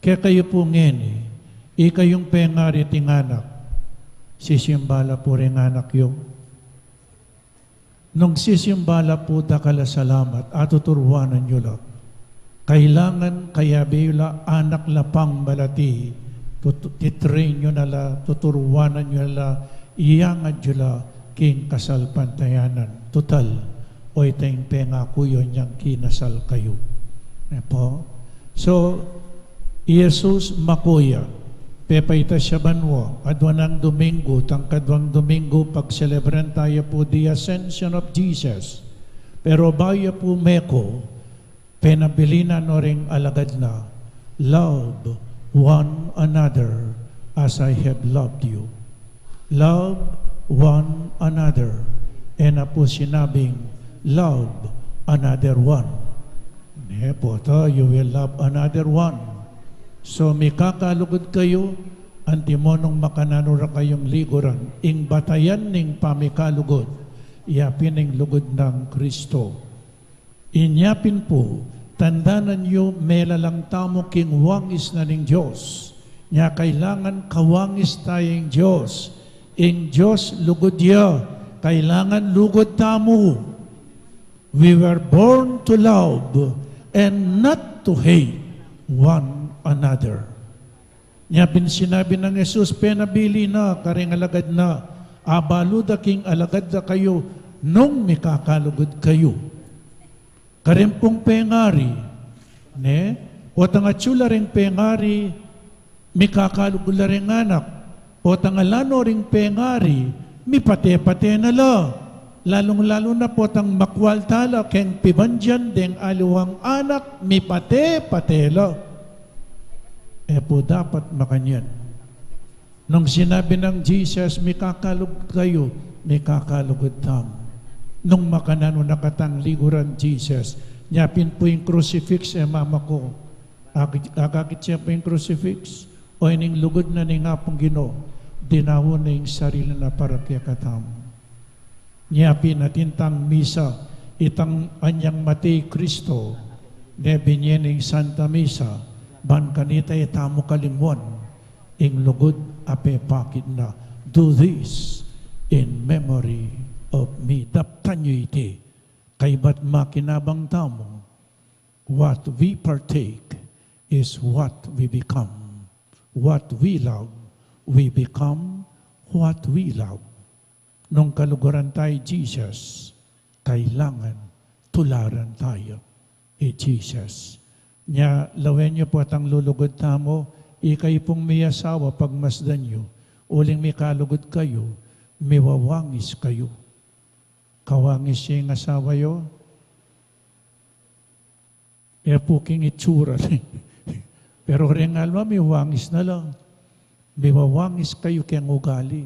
Kekayu pu ngeni, ikayung pengari ting anak, sisimba la pu ring anak yu. Nung sisimba la pu, dakal a salamat, atuturuanan yu la. Kailangan kayabe yu la anak la pang malati, tut-, titrain yu na la, tuturuanan yu na la, iyangat yu la king kasalpantayanan. Tutal, o ita ing pengaku yu nyang kinasal kayu. E pu? So, i Jesus makuya, pepaitas ya banua, aduang Dominggu, tang kaduang Dominggu, pagselebran taya pu the Ascension of Jesus. Pero bayu ya pu meku, penabilin na no ring alagad na, "Love one another as I have loved you." Love one another. E na pu sinabing, "Love another one." Ne pu, ta, "You will love another one." So, mikakalugud kayu, anti mo nung makananu ra kayung liguran. Ing batayan ning pamikalugud, ya pin ing lugud nang Kristo. Inya pin pu, tandanan yu, melalang tamu king wangis na ning Dios. Nya kailangan kawangis taya ing Dios. Ing Dios lugud ya, kailangan lugud tamu. We were born to love and not to hate one another. Nya pin sinabi nang Jesus, penabilin na karing alagad na, "Abalu da king alagad da kayu nung mikakalugud kayu." Karin pung pengari, ne? Potang atyu la ring pengari, mikakalugud la ring anak. Potang ala no ring pengari, mipate-pate na la. Lalung-lalu na potang makwalta la keng pibandian deng aliwang anak, mipate-pate la. E pu dapat makanyan. Nung sinabi nang Jesus, "Mikakalugud kayu," mikakalugud tamu. Nung makananu na katang liguran Jesus, nya pin pu ing crucifix, e mamaku. Akit, akakit ya pu ing crucifix. O ining lugud na ning Apung Ginu, dinaun na ing sarili na para kekatamu. Nya pin atin tang misa, itang anyang mate i Kristo, ne binye ning Santa Misa, ban kanita e tamu kalingwan ing lugud a pepakit na. Do this in memory of me. Daptan yu iti, kaybat makinabang tamu. What we partake is what we become. What we love, we become what we love. Nung kaluguran taya i Jesus, kailangan tularan taya. i Jesus. Nya, lawen yu pu atang lulugud tamu, ikayu pung miyasawa, pagmasdan yu, uling mikalugud kayu, miwawangis kayu. Kawangis ye ing asawa yu? E pu king itsura. Pero reng alwa, miwangis na la. Miwawangis kayu keng ugali.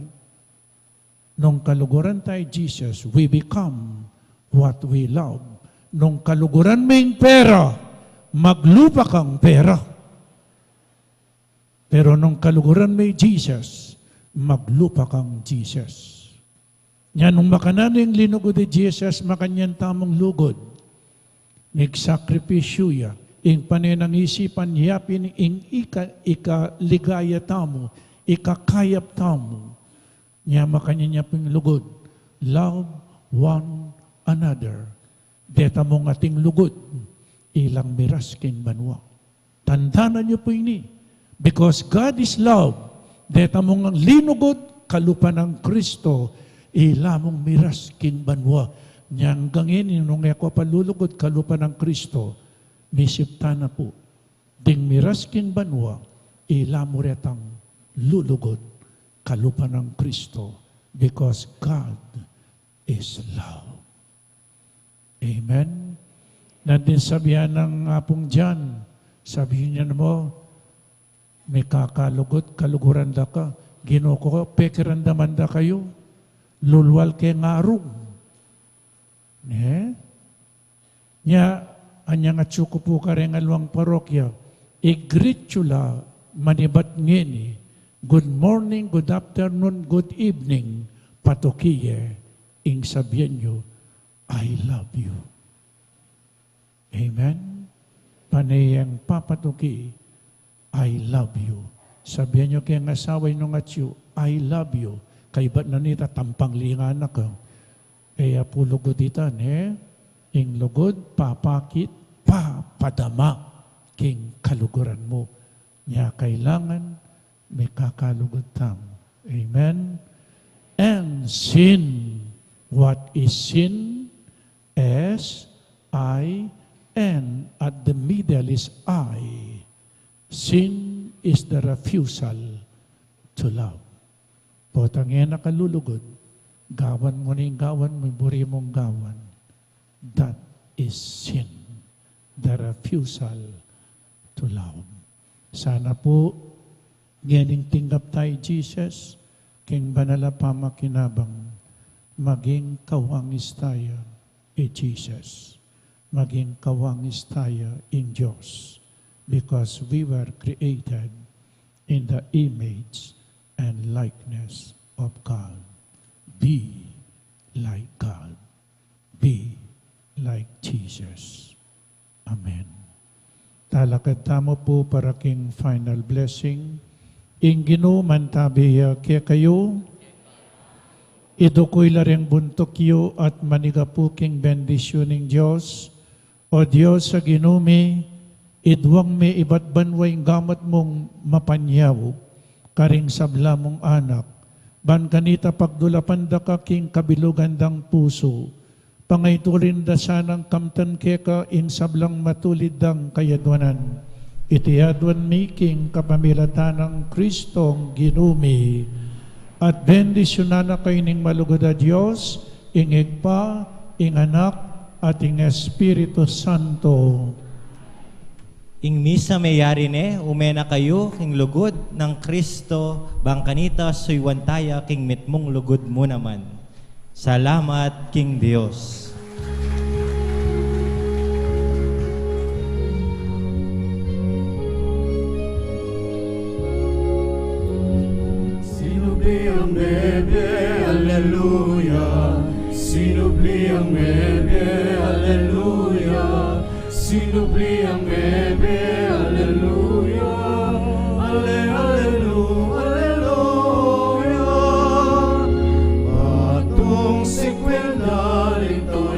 Nung kaluguran tayu i Jesus, we become what we love. Nung kaluguran me ing pera, maglupa kang pera. Pero nung kaluguran me i Jesus, maglupa kang Jesus. Nya nung makananu ing linugud i Jesus, makanyan tamung lugud. Migsakripisyu ya, ing pane nang isipan ya pin ing ika-, ikaligaya tamu, ikakayap tamu. Nya makanyan ya pin lugud, love one another. Deta mung ating lugud, ilang miras king banua. Tandanan yu pu ini. Because God is love. Deta mung linugud, kalupa nang Kristo, ila mung miras king banua. Nya anggang ini nung e ku pa lulugud, kalupa nang Kristo, misiptan na pu. Ding miras king banua, ila mu retang lulugud, kalupa nang Kristo, because God is love. Amen. Nandin sabian nang Apung John, sabian ne mu, mikakalugud, kaluguran da ka, Ginu ku, pekiramdaman da kayu, lulwal keng arung. Ne? Nya, anyang atsu ku pu kareng alwang parokya, i-greet yu la manibat ngeni, good morning, good afternoon, good evening, patuki ye, ing sabian yu, "I love you." Amen? Pane yang papatuki, "I love you." Sabian yu keng asawa nung atsu, "I love you." Kaybat na nita, tampang linganan ka. E ya pu lugud ita, ne? Ing lugud, papakit, papadama king kaluguran mu. Nya kailangan mikakalugud tamu. Amen? And sin. What is sin? S I N. At the middle is I. Sin is the refusal to love. Potang e na ka lulugud, gawan mu ne ing gawan mu, buri mung gawan. That is sin. The refusal to love. Sana pu, ngening tinggap tayu i Jesus king banal a pamakinabang, maging kawangis taya i Jesus. Maging kawangis taya ing Dios, because we were created in the image and likeness of God. Be like God. Be like Jesus. Amen. Talakad tamu pu para king final blessing. Ing Ginu mantabi ya kekayu. Iduku yu la ring buntuk yu at manigapu king bendisyun ning Dios. O Dios a Ginu mi, idwang mi ibat banua ing gamat mung mapanyawub karing sabla mung anak, ban kanita pagdulapan da ka king kabilugan dang pusu. Pangaytulin da sanang kamtan keka ing sablang matulid dang kayadwanan. Iti adwan mi king kapamilatan nang Kristong Ginu mi. At bendisyunan na kayu ning malugud a Dios, ing Ibpa, ing Anak, at ing Espiritu Santo. Ing misa meyari ne, ume na kayu king lugud nang Kristo, bang kanita suyuan taya king mitmung lugud mu naman. Salamat king Dios. Sinubli ang bebe, aleluya. Sinubli ang bebe, aleluya. Sinubli ang bebe, aleluya. Ale, alelu, aleluya. Patung singkwenta lito